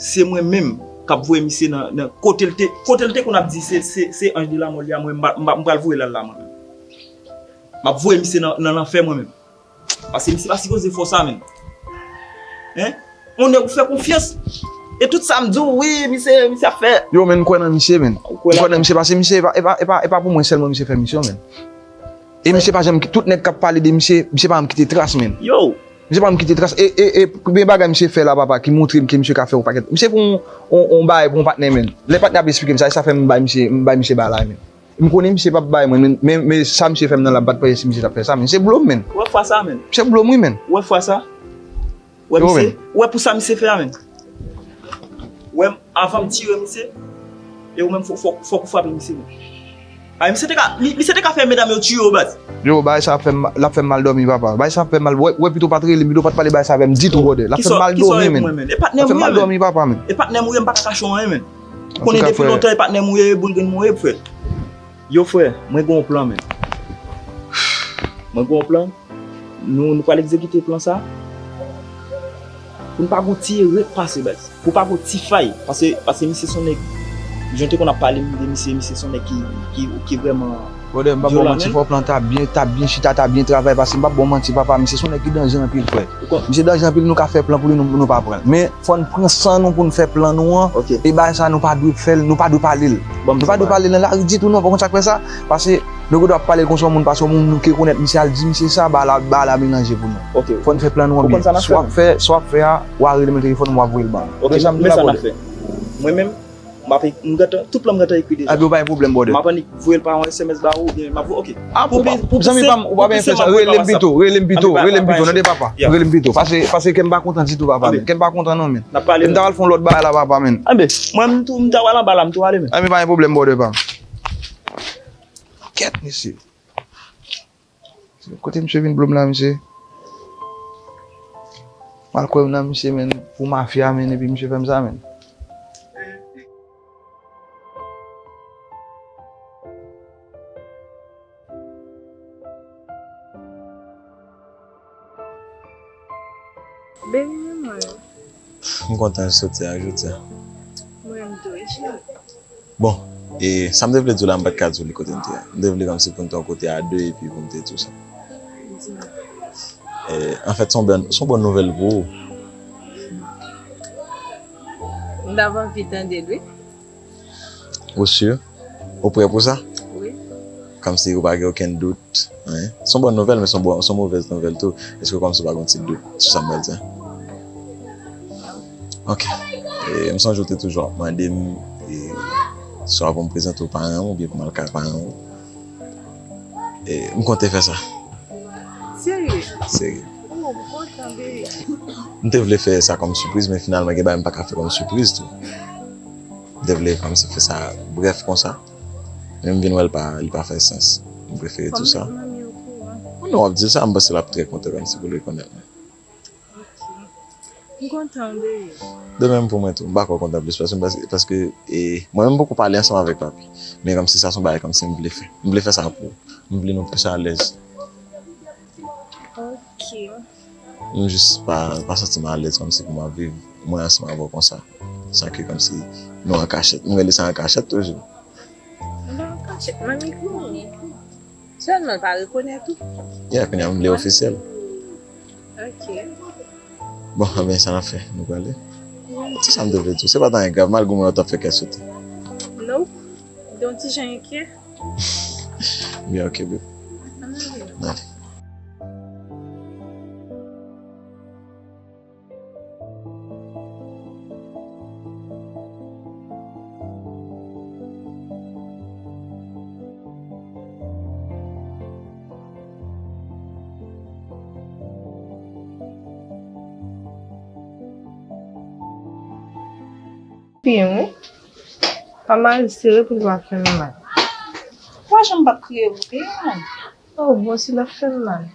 se mwen menm k ap voye misye nan, nan kote l te, kote l te konn ap di se, se, se anj de lamò li a, mwen, m pa, m pa, m pral voye l al la, mwen menm. M ap voye misye nan, nan lanfè, mwen menm. Paske misye pa sipoze fè w sa, menn. Hein? Yon nèg ou fè konfyans. E tout sa m di w, wi, misye, misye ap fè. Yo, men, m kwè nan misye, men. Ou kwè la? M kwè nan misye, paske misye, e pa, e pa, e pa, e pa pou mwen sèlman misye fè misyon, men. E misye pa janm, tout nèg k ap pale de misye, misye pa janm kite tras, men. Yo, Misye pa janm kite tras. E, e, e, premye bagay misye fè la, papa, ki montre m ke misye ka fè yon pakèt. Misye fè yon, yon, yon bagay pou yon patnè, men. Lè patnè ap esplike m sa, e sa fè m bay misye, m bay misye bagay la, men. M konnen misye p ap bay mwen, men, men, men sa misye fè m nan la, m pa t panse si misye t ap fè sa, men. Misye blo m, men. Ou wè fwa sa, men? Misye blo m, wi, men. Ou wè fwa sa? Ou wè, yo, misye, men. Ou wè pou sa misye fè a, men. Ou wè, avan m tire misye, e ou menm fò, fò, fòk ou frape misye, men. Ay, misye te ka, mi-, misye te ka fè medam yo tiye yo, baz. Yo, bagay sa ap fè m, l ap fè m mal dòmi, papa. Bagay sa ap fè m mal. Wè, wè, pito w pa t rele m, pito w pa t pale bagay sa avè m ditou, brother. L ap fè m mal dòmi, men. L ap fè m mal dòmi, papa, men. E patnè m ou ye, men. E patnè m ou ye, m pa ka kache w anyen, men. Ou konnen depi lontan, e patnè m ou ye, e boul grenn mwen ou ye, frè. Yo, frè, mwen gen yon plan, men. Mwen gen yon plan. Nou, nou pral egzekite plan sa. Pou n pa gon ti erè k pase, baz. Pou pa gon ti fay. Pase, pase misye se yon nèg, jan w te konn ap pale m de misye, misye se yon nèg ki, ki, ki vrèman vyolan, men. Brother, m pa ba w manti, fò plan ta byen, ta byen chita, ta byen travay, pase m pa ba w manti, papa, misye se yon nèg ki danje anpil, frè. Misye danje anpil, nou ka fè plan pou li, nou, nou pa pran l. Men, fò n pran san nou pou n fè plan nou an. Ok. E bagay sa, nou pa dwe fè l, nou pa dwe pale l. Nou pa dwe pale l nan lari ditou, non, pa konn sa k fè sa. Pase, nou gen dwa ap pale l konsa yon moun, pase yon moun nou ke konèt misye al di misye sa, bagay la, bagay la melanje pou nou. Ok. Fò n fè plan nou an byen. Sa w ap fè, sa w ap fè a, w a rele m nan telefòn, w a voye l ban m. Ok, men sa n ap fè. Mwen menm, m ap, m gentan, tout plan m gentan ekri deja. Ebyen, pa gen pwoblèm, brother. M ap annik voye l pa yon S M S ba ou, oubyen m ap voye, ok. Ah, pou, pou, pou zanmi pa m, ou pa bezwen fè sa. Rele m pito, rele m pito, rele m pito, tande papa. Rele m pito. Pase, pase kè m pa kontan ditou, papa, men. Kè m pa kontan non, men. N ap pale. M ta pral fè yon lòt bagay la, papa, men. Anben, mwen, m tou, m ta pral anba la, m tou ale, men. Anben, pa gen pwoblèm, brother pa m. Kèt, mesye. Kote misye vin blo m la, mesye? M al kwè m nan misye, men, pou mafya, men, epi misye fè m sa, men. Baby, men mwen. M kontan soti a jodi a. Mwen menm tou, wi, cheri. Bon, e sa m te vle di w la, m pa t ka di w li kote m te ye. M te vle kòmsi pou n te yon kote a de epi pou m te di w sa. Di m. E, anfèt, se yon bòn, se yon bòn nouvèl pou ou. M t ap anvi tande l, wi. Ou si? Ou prè pou sa? Wi. Kòmsi ou pa gen okenn dout, hein? Se yon bòn nouvèl, men se yon bon, se yon movèz nouvèl tou. Èske kòmsi ou pa gen ti dout sou sa m pral di a? Ok. E, m sonje ou te toujou ap mande m, e, swa pou m prezante w paran w oubyen pou m al kay paran w. E, m konte fè sa. Serye? Serye. Oh, m kontan, baby. M te vle fè sa kòm sipriz, men finalman, gen bagay m pa ka fè kòm sipriz tou. M te vle kòmsi fè sa brèf konsa. Men m vin wè l pa, li pa fè sans. M prefere di w sa. Fò m met manmi okouran. Non, w ap di l sa, m panse l ap trè kontan kòmsi pou l rekonèt mwen. Ok. M kontan, baby. De menm pou mwen tou. M pa kwè w kontan plis, paske, paske, paske, e, mwen menm m poko pale ansanm avèk papi. Men kòmsi sa se yon bagay kòmsi m vle fè. M vle fè sa pou ou. M vle nou plis alèz. Ok. M jis pa, pa santi m alèz kòmsi pou m ap viv mwen ansanm avè w konsa. San ke kòmsi nou an kachèt. M rele sa an kachèt toujou. M pa an kachèt, manmi konnen. Sèlman l pa rekonèt ou. Yeah, kounye a m vle ofisyèl. Ok. Bon, anben, sa n ap fè? Nou prale? Wi. Se sa m te vle di w. Se pa t anyen grav, malgre mwen wè w t ap fè kè sote. Non. Donk, ti jan enkyè. Byen, ok, babe. Ann ale. N ale. Byen, wi. Pa mal sere pou l pa fè m mal. Ou pa janm p ap kriye pou peyi, non. Oh, bon, si l ap fè m mal.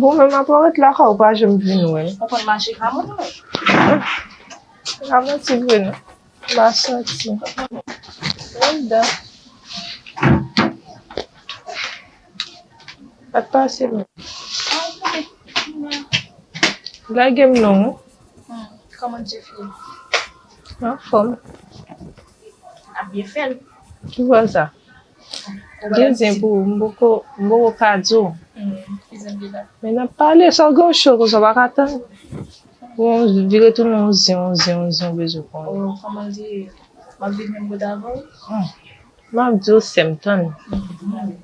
Bon, men m ap ret lakay ou, pa janm vin wè m. Ou konn mache ka moun, wi. A manti vre, non. M a santi. Wi, dan. Pa t pase, men. Lage m non, wi. Hmm, kòman Jeffrey? Anfòm. Ap byen fè l. Ki vwa sa? Gen zen pou ou, m poko, m poko ka di w. Hmm, ki zen li la? Men n ap pale, sa w gen w cho konsa, w pa ka tann. Bon, vire tounen yon zen, yon zen, yon zen, w bezwen konnen. Oh, kòman l ye? M ap vin menm kote avè w? Hmm. M ap di w, sè m, tann. Hmm.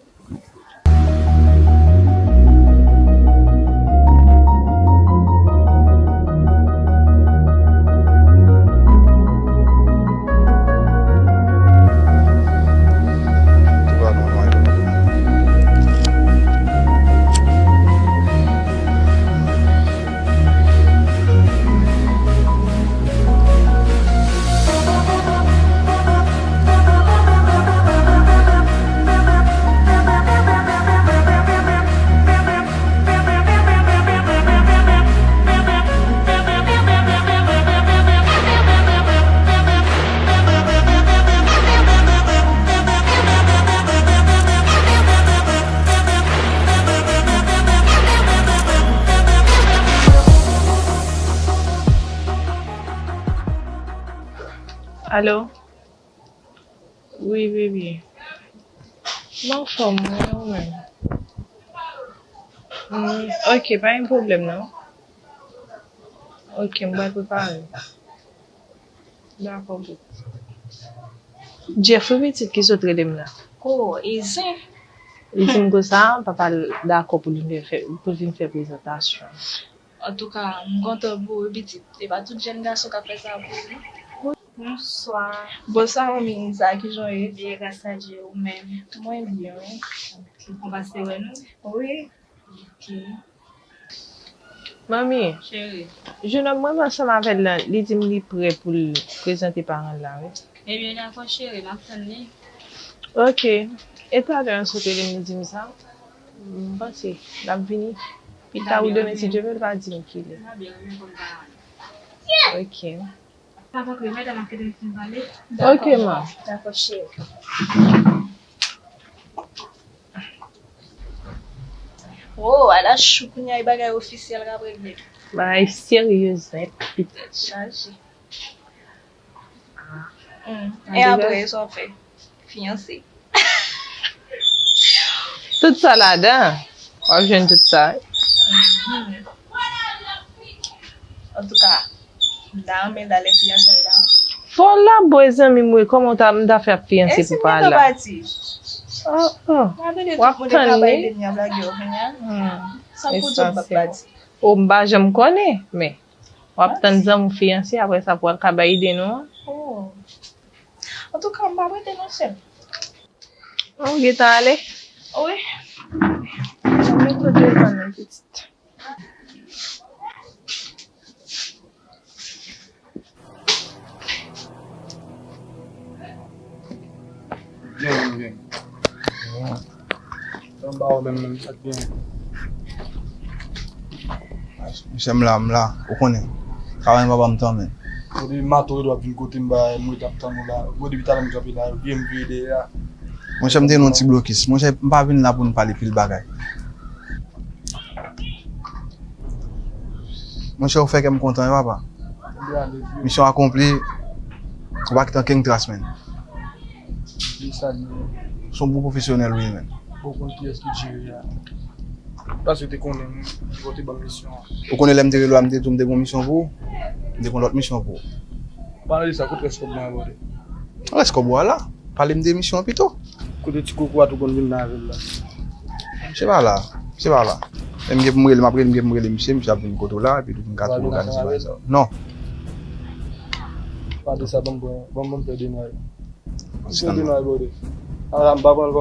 Alo? Wi, baby. M anfòm, wi, ou menm? Mm, ok, pa gen pwoblèm, non. Ok, m pral prepare. Dakò, boo. Jeff, wi, pitit ki sot rele m la. Oh, e zen. Li di m konsa, papa l dakò pou l vin fè, pou l vin fè prezantasyon. Antouka, m kontan pou ou, wi, pitit. E pa tout jèn gason k ap fè sa pou ou, non. Bonswa. Bonswa, manmi Nisa, kijan w ye? Byen, gras a Dye, ou menm? Mwen byen, wi. Ou pase wè nou? Wi. Ok. Manmi, cheri, jenòm mwen ansanm avè l lan, li di m li prè pou l prezante paran l la, wi. Ebyen, dakò, cheri, m ap tann li. Ok. E talè an sot rele m, li di m sa. M panse l ap vini pita ou demen, si Dye vle, l va di m kilè. Ok. Papa, ke medam ap kite m fin pale. Ok, ma. Dakò, cheri. Oh, ala chou kounye a, e bagay ofisyèl k ap regle. Bagay serye nèt, pitit. Chaje. Mm. E apre, sa w fè? Fiyanse. Tout sa ladan. W ap jwenn tout sa. Mhm. Antouka, m ta renmen l ale fiyansay la. Fò l ap bwè zanmi m wi, kòman w ta, m ta fè ap fiyanse pou pa la? Oh, oh. W ap tann li. Hmm. Sa pou di w m ap pati. O, m pa janm konnen, men w ap tann zanmi w fiyanse, apre sa pou w al ka bay ide nou an. Oh. Antouka, m p ap rete non, sè m. Ou gentan ale? Wi. Mwen tou devan nan pitit. Byen, byen. Anba ou menm, menm, sa k byen. Monchè, m la, m la. Ou konnen. Travay papa m tanmen. Ou depi maten ou ap vin kote m, ba, m ret ap tann ou la. Bon, depi talè m kanpe la, yo vye m vye dèyè a. Monchè, m te nan yon ti blokis. Monchè, m pa vin la pou n pale pil bagay. Monchè, ou fè kè m kontan, wi, papa. Misyon akonpli. Ou pa kite ankenn tras, menn. Li sa li ye. Se yon bon pwofesyonèl ou ye, menn. Ou konn kiyès ki jere a. Paske te konnen, wi, ki kote ban misyon an. Ou konnen lè m te rele w la, m te di w m te gen yon misyon pou ou. M te gen yon lòt misyon pou ou. Pale de sa, kote rès kòb mwen an, brother? Rès kòb ou a la. Pale m de misyon an pito. Kote ti koko a tou konn vin la avè l la? Misye pa la. Misye pa la. E m gen pou m rele, m ap rele, m gen pou m rele misye, misye ap vin kote w la, epi nou ka tou òganize bagay sa yo. Non. Pale de sa, ban m pran, ban m, ban m fè denwa yo. Mwen se te nan abòde. A la, m pa pran,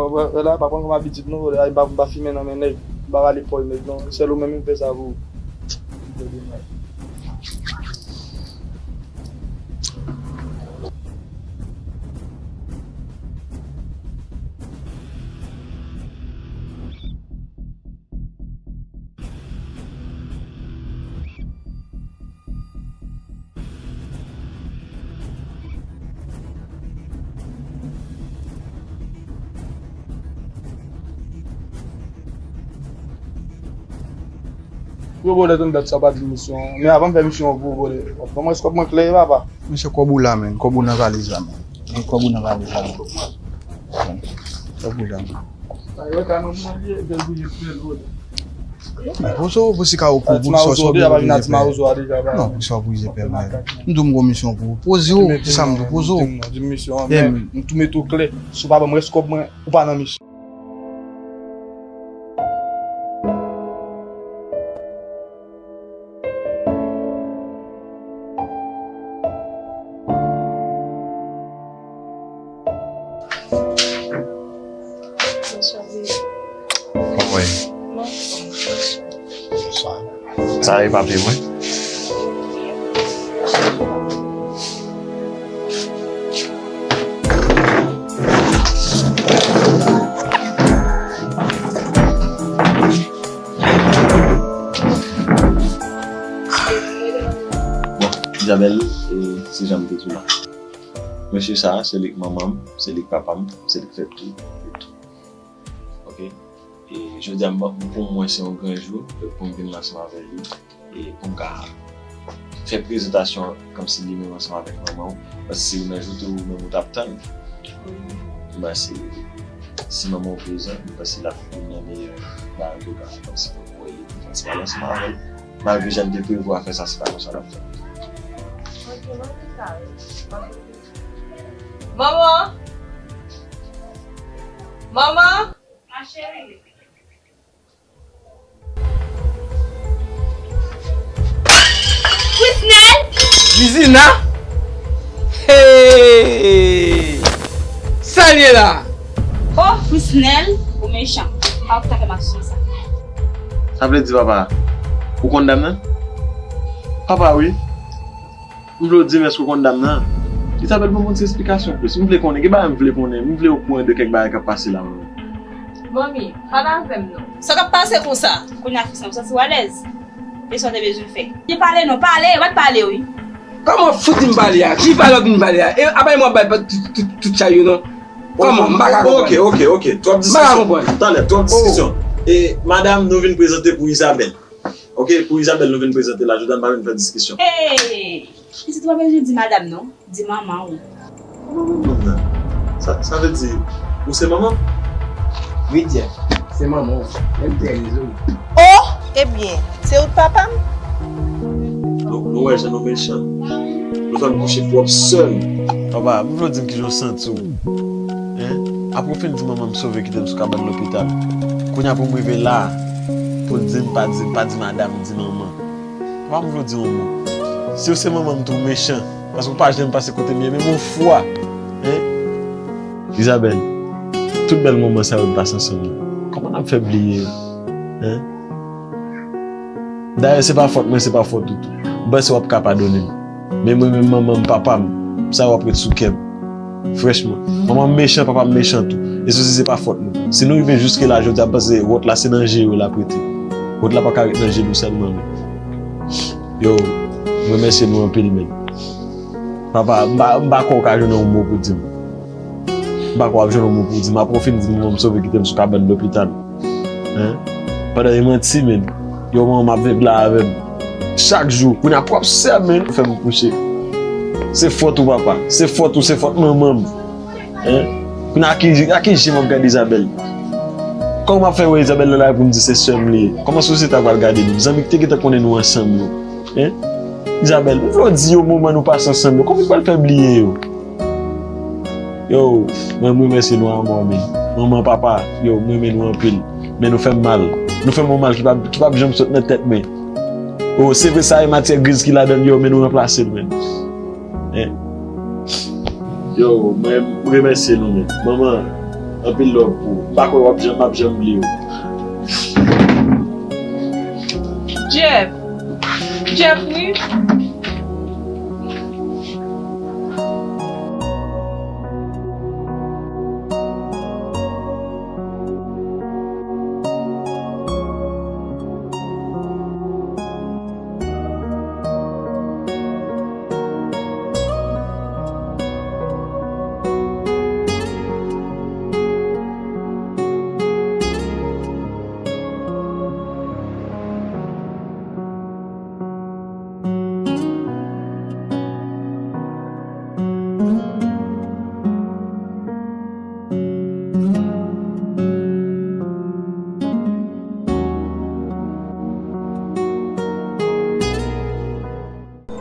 la, pa pran kòm abitid non, brother. M pa, m pa fimen nan men nèg. M pa rale pòl nèg non. Sèl ou menm m fè sa pou ou. Yo, brother, tann dat sa pa di misyon. Men avan m fè misyon an pou ou, brother. Ban m rès kòb mwen klè, papa. Mesye, kòb ou la, menn. Kòb ou nan valiz la, menn. Gen kòb ou nan valiz la, menn. Kòb ou la, menn. Men poze w, poze ka ou pou, pou sa w bouyize pè mwen. Non, pou sa w bouyize pè mwen. M di w m gon misyon pou ou. Poze w, se sa m di w, poze w. Di m misyon an, men m tou mete w klè. Si w pa ban m rès kòb mwen, ou pa nan misyon. Bonswa, baby. Kòman w ye? Mwen anfòm, bonswa. Bonswa. Sa e papi mwen? Bon, Isabelle, e se jan m te di w la. Mesye sa a, se li k manman m, se li k papa m, se li k fè tout, tout. Ok? E jodi a, m, pou mwen, se yon gran jou, pou m vin ansanm avè li, e pou m ka fè prezantasyon an kòmsi li menm ansanm avèk manman w. Paske si ou nan joute ou menm ou t ap tann. M panse si manman w prezan, m panse l ap vin nan meyè bagay ke w ka fè kòmsi pou w wè li, pou w fè ti pale ansanm avè l. Malgre jan m te prevwa fè sa, se pa konsa l ap fèt. Manman! Manman! Ma chérie. Frisnel! Zizina! Hey! Sa l ye la? Oh, Frisnel, ou mechan. Pa ou ki ta fè m aksyon sa. Sa vle di, papa, ou konn dam nan? Papa, wi. M vle w di m èske w konn dam nan? Isabelle, ban m yon ti esplikasyon plis. M vle konnen, gen bagay m vle konnen. M vle okouran de kèk bagay k ap pase la, manmi. Manmi, pale avè m non. Sa k ap pase konsa? Kounye a, Frisnel, ou santi w alèz? E sa w te bezwen fè? Li pale non, pale, yo pa t pale, wi. Kòman w fout di m pale a? Ki valè w di m pale a? E apa e mwen ap bay tout, tout, tout chay yo non? Kòman? M pa ka konprann. Ok, ok, ok. Twòp diskisyon. M pa ka konprann. Talè, twòp diskisyon. E, madanm, nou vin prezante pou Isabelle. Ok, pou Isabelle nou vin prezante la, jodi a n pa vin fè diskisyon. Hey! Pitit, ou pa bezwen di madanm non, di manman w. Kòman manman m nan? Sa, sa vle di, ou se manman m? Wi, Jeff, se manman w. Menm trè dezole. Oh! Ebyen, se ou k papa m? Nou, nou wè jan nou mechan. Nou fè m kouche pwòp sè m. Papa, m vle w di m kijan w santi w. Hein? Apre w fin di manman m sove kite m sou kabann lopital. Kounye a pou m rive la, pou l di m pa di, pa di madanm, di manman. Papa m vle w di yon mo. Si w se manman m tou, w mechan. Paske w pa janm pase kote m ye, menm yon fwa. Hein? Isabelle, tout bèl moman sa yo n pase ansanm yo, kòman n ap fè bliye yo? Hein? Dayè, se pa fòt mwen, se pa fòt ou tou. M panse w ap ka padone m. Men mwen menm, manman m, papa m, sa yo ap ret sou kè m. Franchman, manman m mechan, papa m mechan tou. E sousi se pa fòt nou. Si nou rive jiske la jodi a, m panse wòt la se nan je yo l ap rete. Wòt la pa ka ret nan je nou sèlman, men. Yo, m remèsye nou anpil, men. Papa, m pa, m pa kwè w ka jwenn yon mo pou di m. M pa kwè w ap jwenn yon mo pou di m. Apre w fin di m, manman m sove kite m sou kabann lopital. Hein? Pandan e manti, men. Yo, manman m ap viv la avè m. Chak jou, kounye a pwòp sè m, men, fè m kouche. Se fòt ou, papa. Se fòt ou, se fòt manman m. Hein? Kounye a, a ki, a ki je m ap gade Isabelle? Kòman m ap fè wè Isabelle nan lari pou m di se sè m li ye? Kòman sosyete a pral gade nou? Zanmi ki te gentan konnen nou ansanm yo. Hein? Isabelle, m vle w di yo moman nou pase ansanm yo. Kòman nou pral fè bliye yo? Yo, mwen, m remèsye nou amò, men. Manman, papa, yo, m renmen nou anpil. Men nou fè m mal. Nou fè m yon mal ki p ap, ki p ap janm sot nan tèt mwen. Oh, se vre sa e matyè griz ki ladan l yo, men nou ranplase l, men. Hein? Yo, mwen, m remèsye nou, men. Manman, anpil love pou ou. M pa kwè w ap janm, m ap janm bliye w. Jeff. Jeff, wi.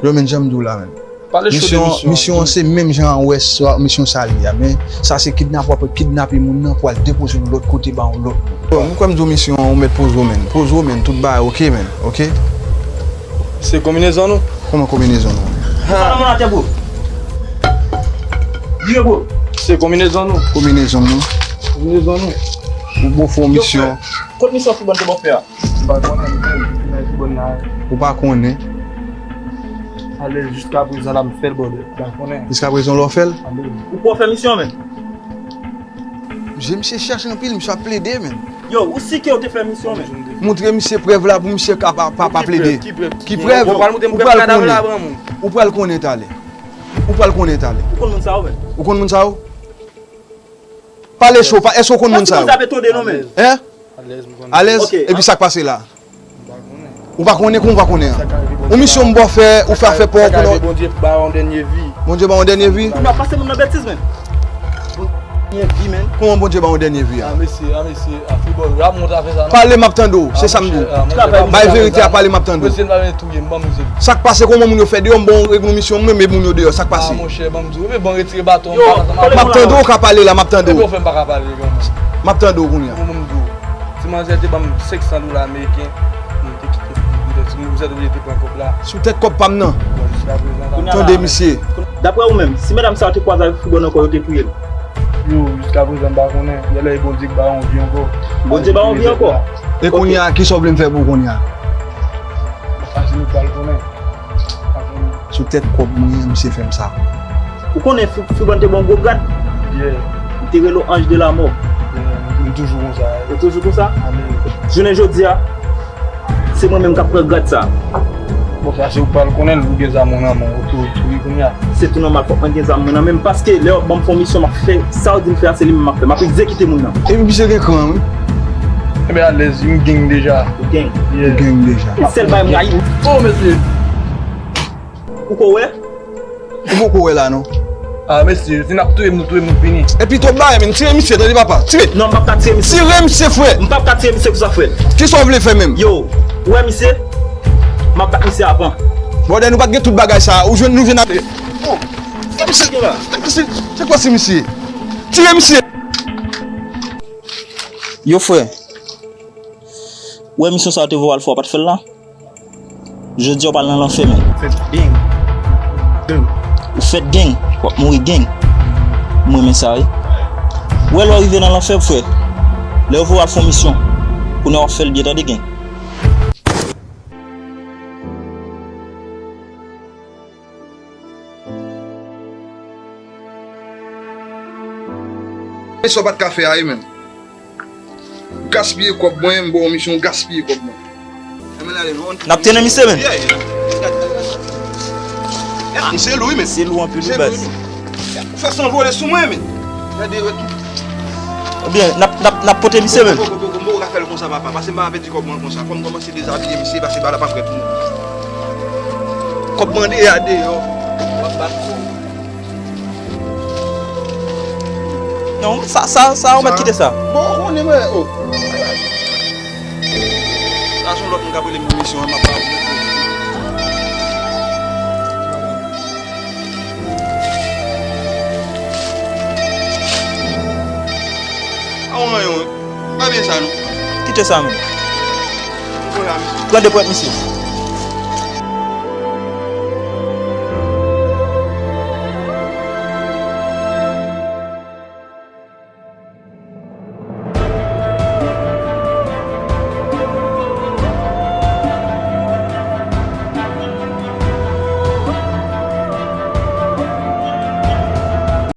Yo, men, jan m di w la, men. Pale cho de misyon an. Misyon an se menm jan an wè sa, misyon sa li a, men sa se kidnapè w ap kidnape moun nan pou al depoze l lòt kote ba yon lòt moun. Bon, m kwè m di w misyon an, ou mèt poze w, men. Poze w, men, tout bagay oke, men, oke? Se konbinezon nou? Kòman konbinezon nou? Ha! Sa nan men atè, bro. Vire, bro. Se konbinezon nou. Konbinezon nou. Konbinezon nou. Ou bon fè yon misyon. Kot misyon foutbòl te bon fè a? M pa konnen, m konnen ki bòn la. Ou pa konnen? Ale, jiskaprezan la m fè l, brother. M pa konnen. Jiskaprezan w fè l? Ale. Ou poko fè misyon, men? Je misye chèche anpil, misye ap plede, men. Yo, ou si ke w te fè misyon, men? Montre misye prèv la pou misye ka pa, pa, pa plede. Ki prèv? Ki prèv? Ou pral montre m prèv kadav la, gran moun. Ou pral konnen talè. Ou pral konnen talè. Ou konn moun sa yo, men? Ou konn moun sa yo? Pale cho, pa, èske w konn moun sa yo? Èske w konn sa yo? Hein? Alèz, m konnen. Alèz? Ok. Epi sa k pase la? M pa konnen. Ou pa konnen, kòman ou pa konnen an? Yon misyon m ba w fè, ou fè afè pa w konnen. Bondye ba w yon dènye vi. Bondye ba w yon dènye vi? Ou nan pase moun nan betiz, men. Dènye vi, men. Kòman Bondye ba w yon dènye vi a? Ah, mesye, ah, mesye, ah, foutbòl, rap mwen ta fè sa, non? Pale, m ap tande w, se sa m di w. Bay verite a, pale, m ap tande w. Mesye, pa vin touye m, ban m zye. Sa k pase, kòman moun yo fè deyò, m ba w yon misyon, m renmen moun yo deyò, sa k pase? Ah, monchè, ban m di w, men bon, retire baton, m pa nan... M ap tande w, ou ka pale la, m ap tande w. Epi w fè m pa ka pale, granmoun. M ap tande w kounye a. Bon, ban m di w. Ti manzè te ban m senk san dola ameriken, m te kite l. Ti manzè te oblije te pran kòb la. Sou tèt kòb pa m nan. Bon, jiska prezan, tande misye. Daprè ou menm, si medam sa yo te kwaze avèk foutbòl nan kò yo, te touye l? Yo, jiska prezan, m pa konnen. Yalè, e Bondye k ba yon vi ankò. Bondye ba yon vi ankò? E kounye a, kisa w vle m fè pou ou kounye a? Fasil, ou pral konnen. Sou tèt kòb mwen, misye fè m sa. Ou konnen Fri-, Friban te ba w gwo grad? Yeah. Li te rele w Anj de la Mò. Yeah, m toujou konsa. Ou toujou konsa? Amen. Jounen jodi a, se mwen menm k ap pran grad sa. Bon, sa se ou k pral konnen l, ou gen zam ou nan men w, ou tou, tou wi kounye a. Se tou nòmal, fòk mwen gen zam mwen nan men m, paske lè yo ban m fè yon misyon, m ap fè sa yo di m fè a, se li menm m ap fè. M ap egzekite moun nan. Epi misye gen kran, wi. Enben alèz, m gang deja. Ou gang? Yeah. Ou gang deja. Sèl bagay m rayi. Oh, mesye! Ou ko wè? Ou poko wè la, non? Ah, mesye, si n ap touye m, nou touye m, nou fini. Epi twòp bagay, men tire misye, tande papa. Tire! Non, m p ap ka tire misye. Tire misye, frè! M p ap ka tire misye konsa, frè. Kisa w vle fè menm? Yo, ou wè misye? M ap bat misye avan. Brother, nou pa t gen tout bagay sa. Ou jwenn, nou jwenn avè. Oh! Tire misye! Tire misye! Se kwa se misye? Tire misye! Yo, frè. Ou wè misyon sa yo te voye w al fè, w pa t fè l la? Jodi a w pral nan lanfè, men. Fèt deng. Deng. Ou fèt deng, w ap mouri deng. M renmen sa, wi. Ou wè lè w rive nan lanfè, frè. Lè yo voye w al fè yon misyon, kounye a w ap fè l byen, tande, deng. E sa w pa t ka fè a, wi, menm. Gaspiye kòb mwen, m ba w misyon, gaspiye kòb mwen. N ap trennen misye, men. Ah, misye lou, wi, men. Misye lou anpil, wi, baz. Ou fè san vole sou mwen, men. Gade, wè ki... Ebyen, n ap, n ap, n ap pote misye, men. Poko, poko, poko, m poko ka fè l konsa, papa. Pase m pa ka pèdi kòb mwen konsa. Fò m kòmanse dezabiye misye, pase bagay la pa prè pou mwen. Kòb mande a deyò. W ap bat kò. Non, sa, sa, sa, ou mèt kite sa. Bon, ou konnen mwen, oh. Sa se yon lòt moun k ap rele m pou misyon an, m ap ba ou. A, ou anyen, wi. Pa byen sa, non. Kite sa, menm. Pran de pwèt, misye.